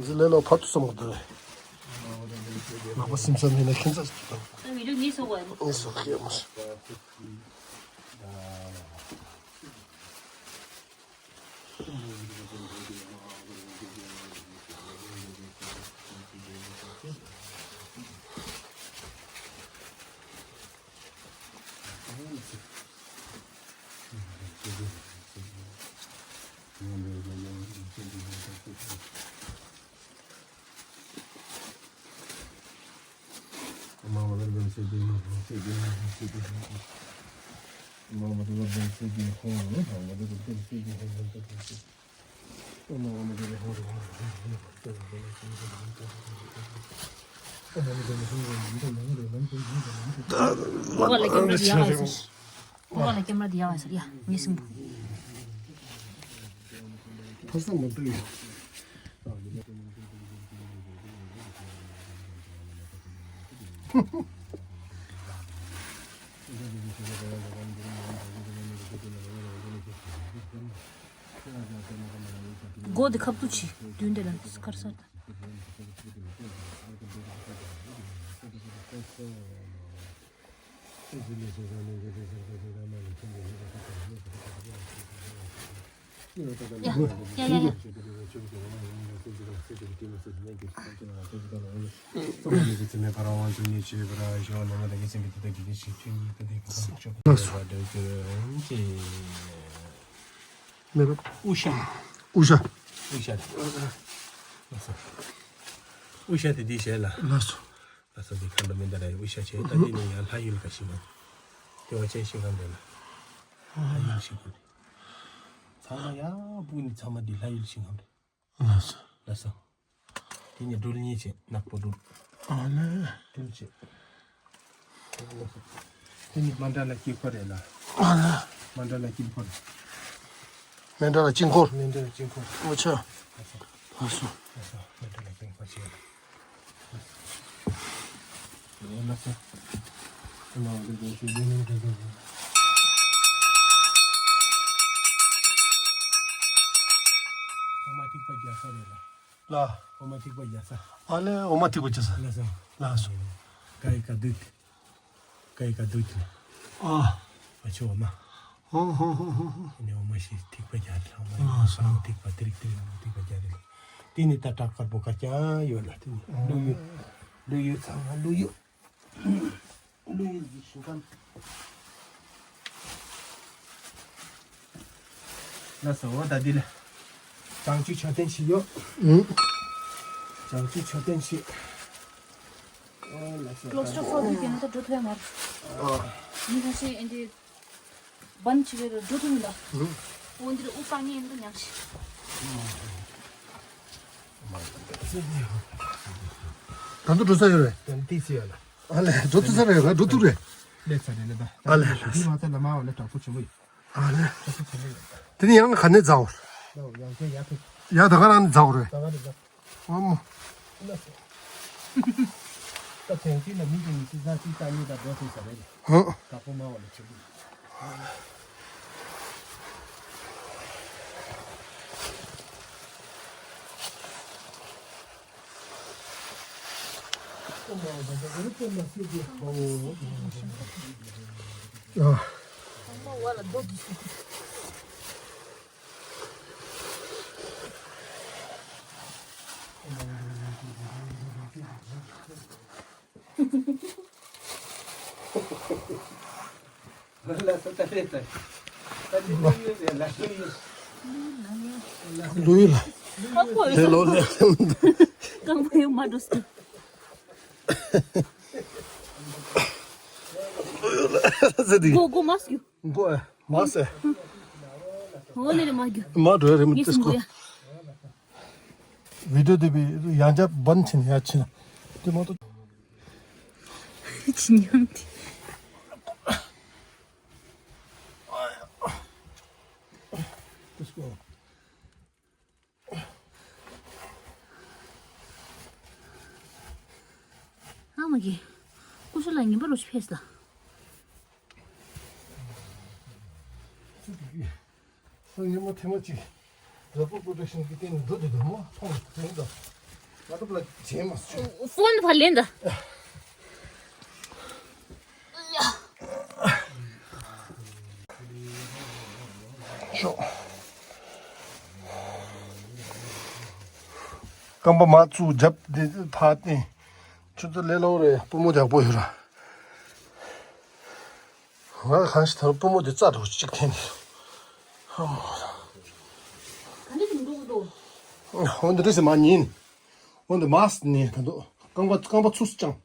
ཚོ་ལས་ལོ་ཕར་དུ་སོང་གི་འདུག་ལག་པ་སིམ་ས་མེད་ན་ཁྱིམ་ཚ་ཞིག་ཏུ་ད་བི་ཌིའོ་ངེས་སོ་བ་ཡིན། ངེས་སོ་ཁེ་མོ་ཞིག་ཁོ་ལ་ཀེམ་ར་དེ་ཡག་ཨ་ཟེར། ཁོ་ལ་ཀེམ་ར་དེ་ཡག་ཨ་ཟེར། ཡ་ངས་སིམ་པོ། ཕ་ས་མ་འདུག་ཡ། སྒོ་དེ་ཁབ་ཏུ་ཆི་མདུན་དེ་ལ་སྐར་སར་དང་། ཡ་ཡ་ཡ་ཡ། མེད་པ། དབུ་ཞྭ། དབུ་ཞྭ། དབུ་ཞྭ་དེ། དབུ་ཞྭ་དེ་འདི་བྱས་ལ། ལགས་སོ། ལགས་སོ། འདི་ཁ་ལོ་མེ་མདའ་ར་ཡི་དབུ་ཞྭ་བྱས། ད་འདི་ནི་ཡང་ལྷ་ཡུལ་ག་ཞིག་མ། ལྟེ་བ་ཅན་ཞིག་གམ་རེད་ལ། ལྷ་ཡུལ་ཞིག་གམ་རེད། ཚང་མ་ཡ་སྤུ་ནི་ཚང་མ་འདི་ལྷ་ཡུལ་ཞིག་གམ་རེད། ལགས་སོ། ལགས་སོ། དེ་ནི་སྦྲུལ་གཉིས་བྱས། ནག་པོ་སྦྲུལ། ཨ་ལེ། སྦྲུལ་བྱས། དེ་ནི་མཎྜལ་ལ་དཀྱིལ་འཁོར་རེད་ལ། ཨ་ལེ། མཎྜལ་ལ་དཀྱིལ་འཁོར། མཎྜལ་ལ་དཀྱིལ་འཁོར། མཎྜལ་ལ་དཀྱིལ་འཁོར། ཨོ་ཆ། ལགས་སོ། ལགས་སོ། ལགས་སོ། མཎྜལ་ལ་དཀྱིལ་འཁོར་བྱས། ལགས་སོ། ཨོ་མ་ཐིགས་པ་རྒྱག་ས་རེད་ལ། ལ། ཨོ་མ་ཐིགས་པ་རྒྱག་ས། ཨ་ལེ་ཨོ་མ་ཐིགས་པ་རྒྱག་ས། ལགས་སོ། ལགས་སོ། ཀ་ཡི་ཀ་དུད། ཀ་ཡི་ཀ་དུད། ཨ། ཨ་ཆོ་ཨོ་མ། ཧོ་ཧོ་ཧོ་ཧོ་ཧོ། ཨ་ནི་ཨོ་མ་ཞིག་ཐིགས་པ་རྒྱག་ས། ཨོ་མ་ལགས་སོ། ཐིགས་པ་ཏི་རིག་ཏི་རིག་ཐིགས་པ་རྒྱག་རེད། དེ་ནི་ད་བྲག་དཀར་པོ་ག་རྐྱང་ཡོད་ལ། དེ་ནི་ཀླུ་ཡུལ། ཀླུ་ཡུལ་ཚང་མ་ཀླུ་ཡུལ། ཀླུ་ཡུལ་གྱི་ཞིང་ཁམས། ལགས་སོ། འོ་ད་འདི་ལ་བྱང་ཆུབ་མཆོད་རྟེན་ཞིག་ཡོད། ཨུ། བྱང་ཆུབ་མཆོད་རྟེན་ཞིག། ཨོ་ལགས་སོ། ཀློ་སི་ཊོ་ཕོ་བི་ཀ་ཡིན་ན་ད་འགྲོ་ཐུབ་ཡ་མ་རེད། ཨ། མི་ཁ་ཤས་ཨེ་འདི་བན་ཆི་བེ་རུ་འགྲོ་ཐུབ་མི་ལ། ཨུ། འོ་འདི་རུ་དབུགས་བཏང་ཉེན་འདུག་ཉམས་ཤིག་ད་དུང་འགྲོ་ས་ཡོད་རེད། ད་ཏི་སི་ཡོད་ལ། ཨ་ལས། འགྲོ་ཐུབ་ས་རེད། ང་འགྲོ་ཐུབ་རེད། ལས་ཚ་རེད་ལ་ད། ཨ་ལས། འདི་མ་ཚད་ལ་མ་བ་ལ་དྲག་པོ་ཆེན་པོ་ཡིན། ཨ་ལས། དྲག་པོ་ཆེན་པོ་ཡིན། དེ་ནི་ཡང་ན་ག་ནས་འཛའ་བོར། ཡང་ཚད་ཡར་ཕེབས། ཡ་ད་ག་རང་ནས་འཛའ་བོར་རེད། ད་ག་རེད་ད། ཨ་མོ། ལགས་སོ། ད་དོན་གཅིག་ལ་མི་གཅིག་ནི་ཅི་ཟ་ཅི་ཟ་གཉིས་དང་འགྲོ་ཐུབ་ས་རེད། ཧོ། དྲག་པོ་མ་བ་ལ་ཆེན་པོ། ལུས་ལ། དེ་ལོ་ལ། རྐང་པ་ཡོད་མ་འགྲོ་སྲིད། ཟེར་དེ། མགོ་མགོ་མ་སྐྱུ། མགོ་མ་ཟེར། འོ་ནི་རེ་མ་རྒྱུ། མ་འགྲོ་རེ་མི་ངས་ཏིས་སིམ་གོ། གུ་ཡ། བི་ཌིའོ་དེ་བི་ཡང་བསྐྱར་བན་ཕྱིན་ཡ་ཕྱིན། དེ་མ་གཏོགས། ཅི་ཉམས་དེ། ཏིས་གོ། ཨ་མ་གི། ཀུ་ཤུ་ལ་ཉིན་པ་རོ་ཕེས་ལ། སང་ཉིན་མོ་ཐེངས་མ་གཅིག་ར་པོ་པོ་རོ་ཌག་ཤན་གི་སྟེང་ནས་འགྲོ་དུས་དུ་མོ་མཐོང་བ་དེ་འདྲ། ང་ཚོ་ལ་བྱེད་མ་སོང་། ཕོན་ཕར་ལེན་ད། ཤོག་རྐང་པ་མ་བཙུགས་རྒྱབ་འདི་ཕར་བསྟན། ཆུ་ཚོད་ལས་སླ་པོ་རེད། པུས་མོ་ཡག་པོ་ཡོད་ར། ང་གང་ཞིག་ད་པུས་མོ་དེ་རྩ་འདྲ་བོ་གཅིག་འཐེན་ནས། འོན་ཏེ་རེས་མ་ཉིན། འོན་ཏེ་མ་ནི་ད་དུང་རྐང་པ་རྐང་པ་ཚུགས་སུ་བཅང་།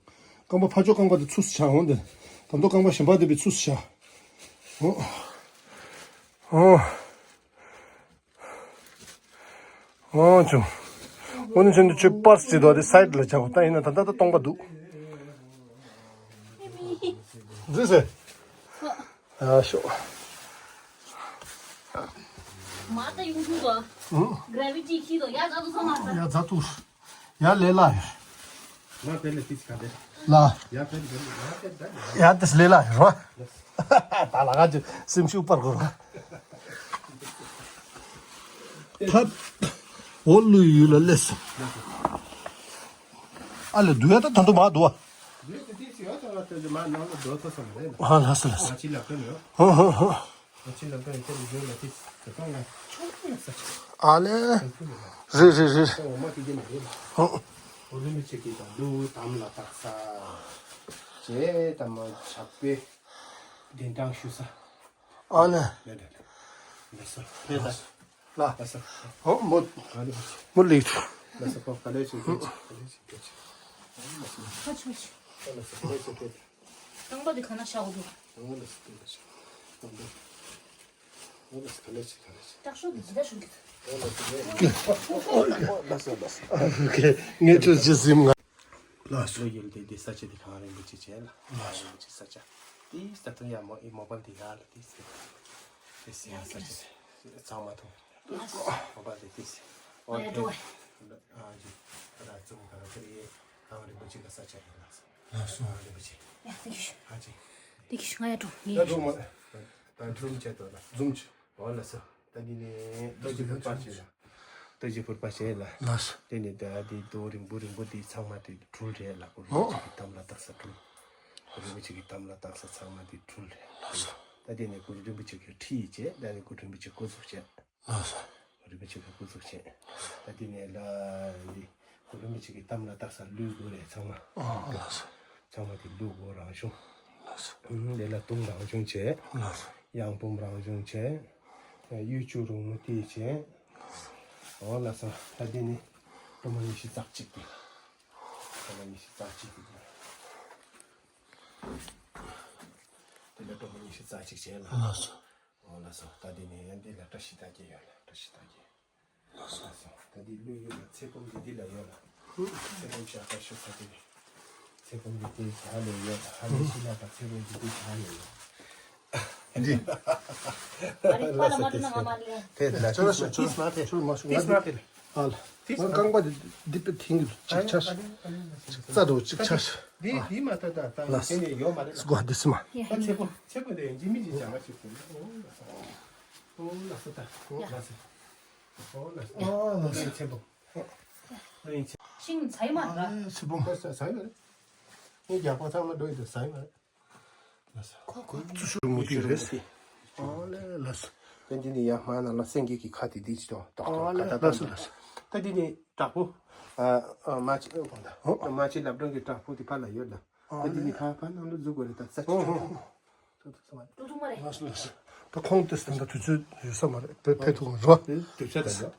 རྐང་པ་ཕར་ཕྱོགས་རྐང་པ་དེ་ཚུགས་སུ་བཅང་། འོན་ཏེ་ད་དུང་རྐང་པ་གཞན་པ་དེ་བི་ཚུགས་སུ་བཞག། འོ། འོ། འོ་ཅུང་། འོ་ནི་ཆུང་དུ་ཆུ་པར་སི་ཅི་དོ་དེ་སའིད་ལ་བྱ་བ་ད་ཡིན་ན་ད་ལྟ་ད་སྟོང་པ་འདུག་འཛིན་སེ། ཨ་ཤོ། མ་ད་ཡུང་ཐུང་དོ། ཨུ། གྷ་རེ་ཝི་ཊི་ཁྱི་དོ་ཡ་ཛ་དུ་སོང་མ་ས། ཡ་ཛ་དུ། ཡ་ལེ་ལ་ཡ། ང་ཕེ་ལེ་ཏིས་ག་དེ། ལ། ཡ་ཕེ་ལེ་ང་ཕེ་ལེ། ཡ་ཏིས་ལེ་ལ་ཡ་རོ། ད་ལ་ག་ཅི་སེམས་ཤུགས་སྤར་དགོས་རོ། ཐབ། འོ་ལུ་ཡུལ་ལ་སླེབས་སོང་། ཨ་ལེ་དུ་ཡ་ད་ད་དུ་མ་དུ་བ། ཨ་ལ་ས་ལ་ས། ཧོ་ཧོ་ཧོ། ཨ་ཅི་ལབ་ཀྱི་ཡོད་དེ་ལ་ཟོས་ལ་དེ་ད་ལྟ་ང་ཆུང་ཀུ་ཡང་ས་ཆ། ཨ་ལེ། ཆུང་ཀུ་ཡང་ས། རེད་རེད་རེད། ད་འོ་མ་དེ་དེ་མ་རེད་ལ། ཧོ། འོ་རིན་པོ་ཆེ་གི་ད་ལུ་དམ་ལ་བཏགས་ས། བྱས་ད་མ་ཇག་པའི་གདན་དྲངས་ཞུ་ས། ཨ་ལེ། ལེ་ལེ་ལེ། ལ་ས། ལེ་ལ། ལ། ལ་ས། ཧོ་མོ། ཨ་ལེ། མོ་ལེགས། ལ་ས་ཁོ་ག་ལེ་ཆུ་གེ་ཆུ་ག་ལེ་ཆུ་གེ་ཆུ། ཁ་ཆུ་ཆུ། ལ་ས་ག་ལེ་ཆུ་གེ་ཆུ། རྐང་པ་འདི་ག་ན་བཞག་དགོས་འདུག་ཨོ་ལ་སི་ཏི་ལ་ཤ། ཨོ་ལ་སི་ཏི་ལ་ཤ། ཨོ་ལ་སི་ག་ལེ་ཤ་ག་ལེ་ཤ། སྟག་ཤོག་འདི་ཇི་ལྟར་བྱུང་གི། ཨོ་ལ་སི་ལེ། ཨོ་ལ་སི་ལ་སི། ཨོ་ཁེ། ངས་ཁྱོད་ཇི་ཟིམ་ང་། ལ་སོ་ཡུལ་དེ་འདི་ས་ཆ་འདི་གངས་རིན་པོ་ཆེ་བྱས་ལ། གངས་རིན་པོ་ཆེ་ས་ཆ། དེ་ས་ཐོན་ཡ་མོ་ཨི་མོ་པལ་དེ་ཡ་ལ་དེ་ས། དེ་ས་ཡ་ས་ཆ་དེ་ཚང་མ་ཐོང་། མོ་པལ་དེ་དེ་ས། ཨོ་ཁེ། ཨ་ཇི། ཨ་ར་ཙུམ་ག་ར་ཁེ་རེ། གངས་རིན་པོ་ཆེ་ག་ས་ཆ་ཡིན་ལ་སོ། ལགས་སོ། ལགས་སོ། ཨ་ཅེ། ཡ་ཏིག་ཤུ། ཨ་ཅེ། ཏིག་ཤུ་ང་ཡ་འགྲོ་ངས། ཡ་འགྲོ་མ། ད་འཛུམ་བྱས་ཏོ་ལ། འཛུམ་བྱས། འོ་ལགས་སོ། ད་འདི་ནས་རྟ་རྒྱུག་ཕུར་པ་བྱས་ལ། རྟ་རྒྱུག་ཕུར་པ་བྱས་ལ། ལགས་སོ། དེ་ནས་ད་འདི་རྡོ་རིང་པོ་རིང་པོ་འདི་ཚང་མ་དེ་སྦྲུལ་རེད་ལ། གུ་རུ་རིན་པོ་ཆེ་གི་གཏམ་ལ་བཏགས་ས་སྦྲུལ། གུ་རུ་རིན་པོ་ཆེ་གི་གཏམ་ལ་བཏགས་ས་ཚང་མ་དེ་སྦྲུལ་རེད། ལགས་སོ། ད་དེ་ནས་གུ་རུ་རིན་པོ་ཆེ་གི་ཁྲི་བྱས། ད་ནས་གུ་རུ་རིན་པོ་ཆེ་སྐུ་གཟུགས་བྱས། ལགས་སོ། རིན་པོ་ཆེ་གི་སྐུ་གཟུགས་བྱས། ད་དེ་ནས་ལ་འདི་གུ་རུ་རིན་པོ་ཆེ་གི་གཏམ་ལ་བཏགས་ས་ལུས་སྒོ་རེད་ཚང་མ། ཨ་ལགས་སོ། ཚང་མ་དེ་ལུས་སྒོ་རང་བྱུང་། ལགས་སོ། ཨུམ་དེ་ལ་དུང་རང་བྱུང་བྱས། ལགས་སོ། གཡང་འབུམ་རང་བྱུང་བྱས། གཡུ་བྱུ་རུ་མུ་ཏིག་བྱས། འོ་ལགས་སོ། ད་དེ་ནས་སྒྲོལ་མ་ཉི་ཤུ་རྩ་གཅིག་དེ། སྒྲོལ་མ་ཉི་ཤུ་རྩ་གཅིག་དེ། དེ་ལ་སྒྲོལ་མ་ཉི་ཤུ་རྩ་གཅིག་བྱས་ལ། ལགས་སོ། འོ་ལགས་སོ། ད་འདི་ནས་ཡང་འདི་ལ་བཀྲ་ཤིས་རྟགས་བརྒྱད་ཡོད་ལ། བཀྲ་ཤིས་རྟགས་བརྒྱད། ལགས་སོ། ལགས་སོ། ད་འདི་ལུས་ཡོད་ལ་ཚེ་སྒོམ་འདི་འདི་ལ་ཡོད་ལ། ཚེ་སྒོམ་ཞག་པ་ཤོ་ཚ་དེ་ནས། ཚེ་སྒོམ་འདི་དེ་ཞག་ལས་ཡོད་ལ། ཧ་ལས་ཤི་ལ་ད་ཚེ་སྒོམ་འདི་དེ་ཞག་ལས་ཡོད། འདི། ཨ་རི་པ་ལ་མ་འགྲོ་ན་ང་མ་ལས། དེ་ལ་ཅོ་ལ་ཤོ་ཅོ་ལ་ཤོ་ཅོ་ལ་མ་ཤོ་ཏིས་མ་དེ་ལ། ཨ་ལ། ང་རྐང་པ་འདི་འདི་པེ་ཐིང་གི་ཅིག་ཆ་ཤ། རྩ་འགྲོ་ཅིག་ཆ་ཤ། འདི་འདི་མ་ད་ད་ད་ལགས་སོ། དེ་ནས་ཡོད་མ་རེད་ལ། སྒོ་འདི་སི་མ། ད་ཚེ་སྒོམ་ཚེ་སྒོམ་དེ་ཡང་འཇིགས་མི་འཇིགས་ཅང་མ་ཅིག་དེ་ལ། ཨོ་ལགས་སོ། ཨོ་ལགས་སོ་ད། ཨོ་ལགས་སོ། ཨོ་ལགས་སོ། ཨ་ལགས་སོ། ཚེ་སྒོམ། ཤིང་ཚ་ཡི་མ་ར། ཨ་ཚེ་སྒོམ། ཁོ་ས་ས་ཡི་མ་རེད། ངས་རྒྱག་པ་ཚང་མ་འགྲོ་ཡི་དེ་ས་ཡི་མ་རེད། ལགས་སོ། ཁོ་ཁོ་ཚུ་ཤུ་མུ་ཏིག་རེད། ཨོ་ལེ་ལགས་སོ། ད་འདི་ནས་ཡར་མར་ནང་ལ་སེང་གེ་གི་ཁ་དེ་འདི་ཅི་ཏོ་ཏོག་ཨོ་ཏོག་ལེ་ཀ་ཏ་ལགས་སོ་ཏ་ལགས་སོ། ད་འདི་ནས་དྲག་པོ། ཨ་ཨ་མ་ཅི་ཨོ་གོང་ད། ཨོ། མ་ཅི་ལབ་སྒྲོན་གྱི་དྲག་པོ་དེ་ཕར་ལ་ཡོད་ལ། ཨོ་ད་འདི་ནས་ལེ། ཕར་ཕར་ནང་ལ་འཛུལ་དགོས་རེད་ད་ས་ཅི་ཨོ་ཅི་ཨོ་ཅི་ཨོ། ཨོ། འགྲོ་ཐུབ་མ་རེད། ལགས་སོ་ལགས་སོ། ད་ཁོང་དེ་ད་ལྟ་དུས་ཚོད་ཡོད་ས་མ་རེད། དཔེ་ཕེབས་ཐུབ་མ་རེད་བ། དུས་ཚོད་ད་ཡོད།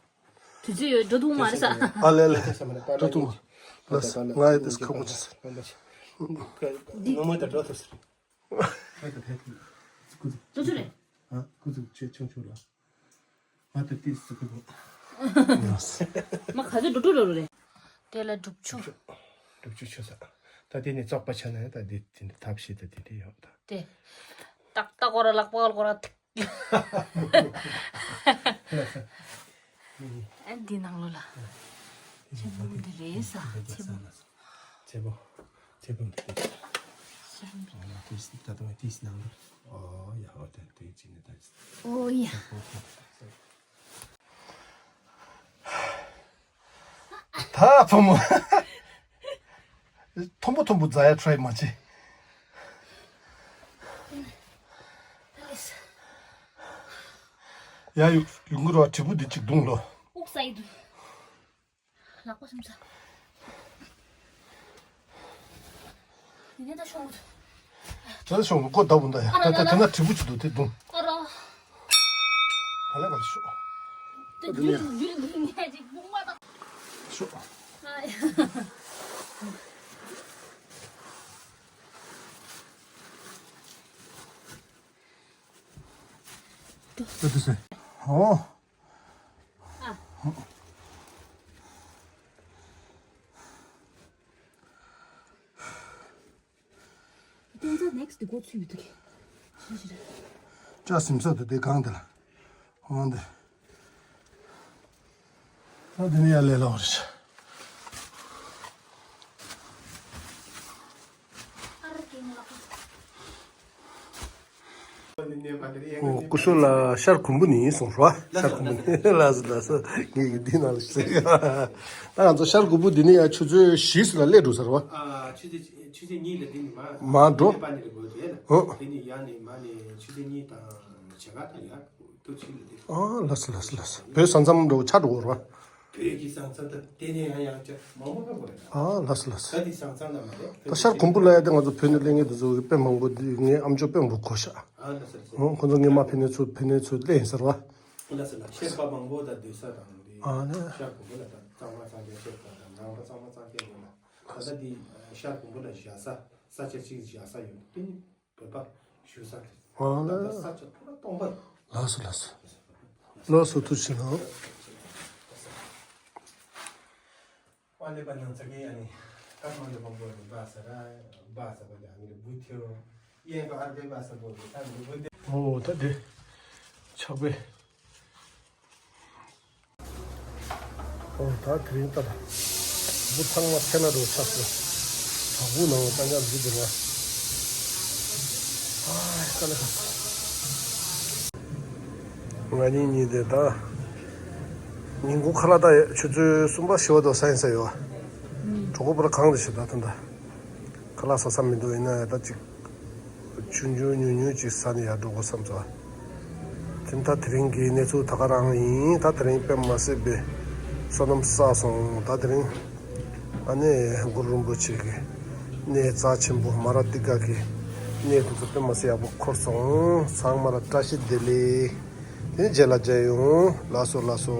དུས་ཚོད་ཡོད། འགྲོ་ཐུབ་མ་རེད་ས། ཨ་ལེ་ལེ། འགྲོ་ཐུབ་མ་རེད། ལགས་སོ། ང་ཡི་དེ་ཁག་པོ་ཆེ་ས། ངོ་མ་ད་འགྲོ་ཐུབ་ས་རེད། ཕེབས་ཐུབ་ཕེབས་ཐུབ། ཁུ་ཚུར། ཁུ་ཚུར་རེད། ཨ་ཁུ་ཚུར་ཆེ་ཆུང་ཆུང་ལ། ང་ད་ཏིས་སུ་ཁུ་ཁུ། མ་ག་ཚོད་འགྲོ་འགྲོ་རོ་རེད། དེ་ལ་སྒྲུབ་ཆུ། སྒྲུབ་ཆུ་ཆུ་ས། ད་དེ་ནས་བཙོག་པ་ཆ་ན་ཡང་ད་དེ་དེ་འདྲ་ཐབས་ཤེས་ད་དེ་འདྲ་ཡོད་ད། དེ། ཏག་ཏག་གོ་ར་ལག་པ་གོ་ར་ཐིག་ཨ་འདི་ནང་ལོ་ལ། ཚེ་བུམ་འདི་རེད་ས། ཚེ་བུམ། ཚེ་བུམ། ཚེ་བུམ་འདི་རེད། ཚེ་བུམ་འདི། ཨོ་ལ་ཏིས་ད་དུང་ཏིས་ནང་ལོ། ཨོ་ཡ་ཨོ་ད་དེ་ཅི་ནི་ད། ཨོ་ཡ། ད་ཕོ་མོ། མཐོན་པོ་མཐོན་པོ་འཛེག་ཡ་ཊ་རའི་མ་བྱེད། ཡ་ཡུ་ཡུ་གུ་རོ་དྲིལ་བུ་འདི་གཅིག་བརྡུངས་ལོ། དབུགས་ས་ཡི་འདུག་ལག་པ་སེམས་ས། དེ་ནས་ད་ཤོང་གི་འདུག་དེ་ལ་ཤོང་གི་ཁོ་ད་བུ་འདའ་ཡ། ད་ད་དེ་ན་དྲིལ་བུ་ཅིག་འདུག་དེ་རྡུང་། ཨ་རོ། ག་ལེ་ག་ལེ་ཤོག་དེ་ཡུལ་ཡུལ་ཡུལ་ངས་ཅིག་བུང་བ་དང་། ཤོག་ཨ་ཡ། ད་དུ་སེ། ཨོ། ཨ། དེ་ཚོ་ནེགསི་དེ་གོ་ཚུད་ཡོད་དུ་གི། ཅག་སིམ་ས་དུ་དེ་གང་དེ་ལ། ཧོང་དེ། ད་དེ་ནི་ཡར་ལས་ལ་བར་ཤ། ཨོ་སྐུ་ཞབས་ལ་ཤར་གུམ་བུ་ནི་ཡིན་གསུངས་རོ། ཤར་གུམ་བུ་ནི་ལ་སི་ལ་སི་ངེད་ཀྱི་འདི་ན་ལ་ཤི། ད་ང་ཚོ་ཤར་གུམ་བུ་འདི་ནི་ཡང་ཆུ་ཚོད་བཞི་ཙམ་ལ་སླེབས་འགྲོ་ཟེར་བ། ཨ་ཆུ་ཚོད་ཆུ་ཚོད་གཉིས་ལ་འདི་ནི་མ། མ་འགྲོ། པ་ནི་ལ་འགོ་དེ་ལ། ཨོ། དེ་ནི་ཡང་ནི་མ་ནི་ཆུ་ཚོད་གཉིས་དང་བྱེ་ག་དང་ཡག་ཏུ་ཆུ་ལ་འདི། ཨ་ལ་སི་ལ་སི་ལ་སི་བོད་ས་མཚམས་འགྲོ་ཆ་འགྲོ་བར་བ། བོད་ཀྱི་ས་མཚམས་དང་དེ་ནས་ཡང་ཡང་བཅར་མང་པོ་ཕེབས་པ་རེད། ཨ་ལགས་སོ་ལགས་སོ། ད་དེ་ས་མཚམས་ལ་མ་རེད། ད་ཤར་གུམ་བུ་ལ་ཡ་དེ་ང་ཚོ་བོད་ནས་སླེབས་མཁན་དེ་ཚོ་གི་དཔེ་མང་པོ་དེ་ངའི་ཨམ་ཅོག་དཔེ་མང་པོ་གོ་ཤག་ཨ་ལགས་སོ་ལགས་སོ། ཁོང་ཁོང་ཚོ་ངའི་མ་ཕེབས་ནས་ཚུར་ཕེབས་ནས་ཚུར་སླེབས་ཡིན་ཟེར་བ། ལགས་སོ་ལགས། ཤར་པ་མང་པོ་དང་སྡོད་ས་དང་དེ། ཨ་ནི། ཤར་གུམ་བུ་ལ་ད་གཙང་མ་གཙང་རྐྱང་ཤར་པ་དང་ནང་པ་གཙང་མ་གཙང་རྐྱང་ཡོད་ལ། ད་ལྟ་དེ་ཤར་གུམ་བུ་ལ་བཞག་ས་ས་ཆ་གཅིག་བཞག་ས་ཡོད་དེ་ནི། བོད་པ་བཞུགས་ས་རེད། ཨ་ད་ལྟ་ལ། ས་ཆ་ཐོག་ལ་སྟོང་པ་རེད། ལགས་སོ་ལགས་སོ། ལགས་སོ་ཐུགས་རྗེ་གནང་། པ་ལེ་པ་ནང་ཚ་གི་ཡ་ནི་ཀརྨ་ལེ་པ་པོ་རེད་པ་ས་ར་པ་ས་པ་ཡ་ནི་བུ་ཐེ་རོ་ཡེ་པ་ཨར་པེ་པ་ས་པོ་རེད་ད་ནི་བུ་ཐེ། ཨོ་ད་དེ་ཆག་པའི། ཨོ་ད་དེ་རིང་ལྟར་འབུ་ཚང་མ་ཐལ་ལ་རུ་ཆགས་སོ། བྲག་ཕུག་ནང་ལ་ད་ཉར་འཛུལ་འདུག་ལ། ཨ་ཀ་ལ་ཀ། ང་གཉིས་གཉིས་དེ་ད་ཉིན་གུང་ཁ་ལག་ད་ཆུ་ཚོད་གསུམ་པ་བཞི་པ་དུ་ས་ཡིན་ས་ཡོད། གྲོགས་པོ་པར་གང་དུ་ཞིག་ད་ད་ད། ཁ་ལག་ཟ་ས་མི་འདུག་ཡིན་ན་ཡང་ད་ཅིག་ཆུང་ཆུང་ཉུང་ཉུང་ཅིག་ཟ་ནས་ཡར་འགྲོ་དགོས་བསམ་ཚར། དེ་ད་དེ་རིང་གི་གནས་ཚུལ་ད་ག་རང་ཡིན། ད་དེ་རིང་དཔེ་མ་སྲིད་པའི་བསོད་ནམས་བསགས་སོང་། ད་དེ་རིང་ཨ་ནེ་གུ་རུ་རིན་པོ་ཆེ་གི་གནས་རྩ་ཆེན་པོ་མ་ར་ཏི་ཀ་གི་གནས་དེ་ཚོ་དཔེ་མ་སྲིད་ཡག་པོ་འཁོར་སོང་། ཚང་མ་ལ་བཀྲ་ཤིས་བདེ་ལེགས། དེ་རྗེས་ལ་མཇལ་ཡོང་། ལགས་སོ་ལགས་སོ།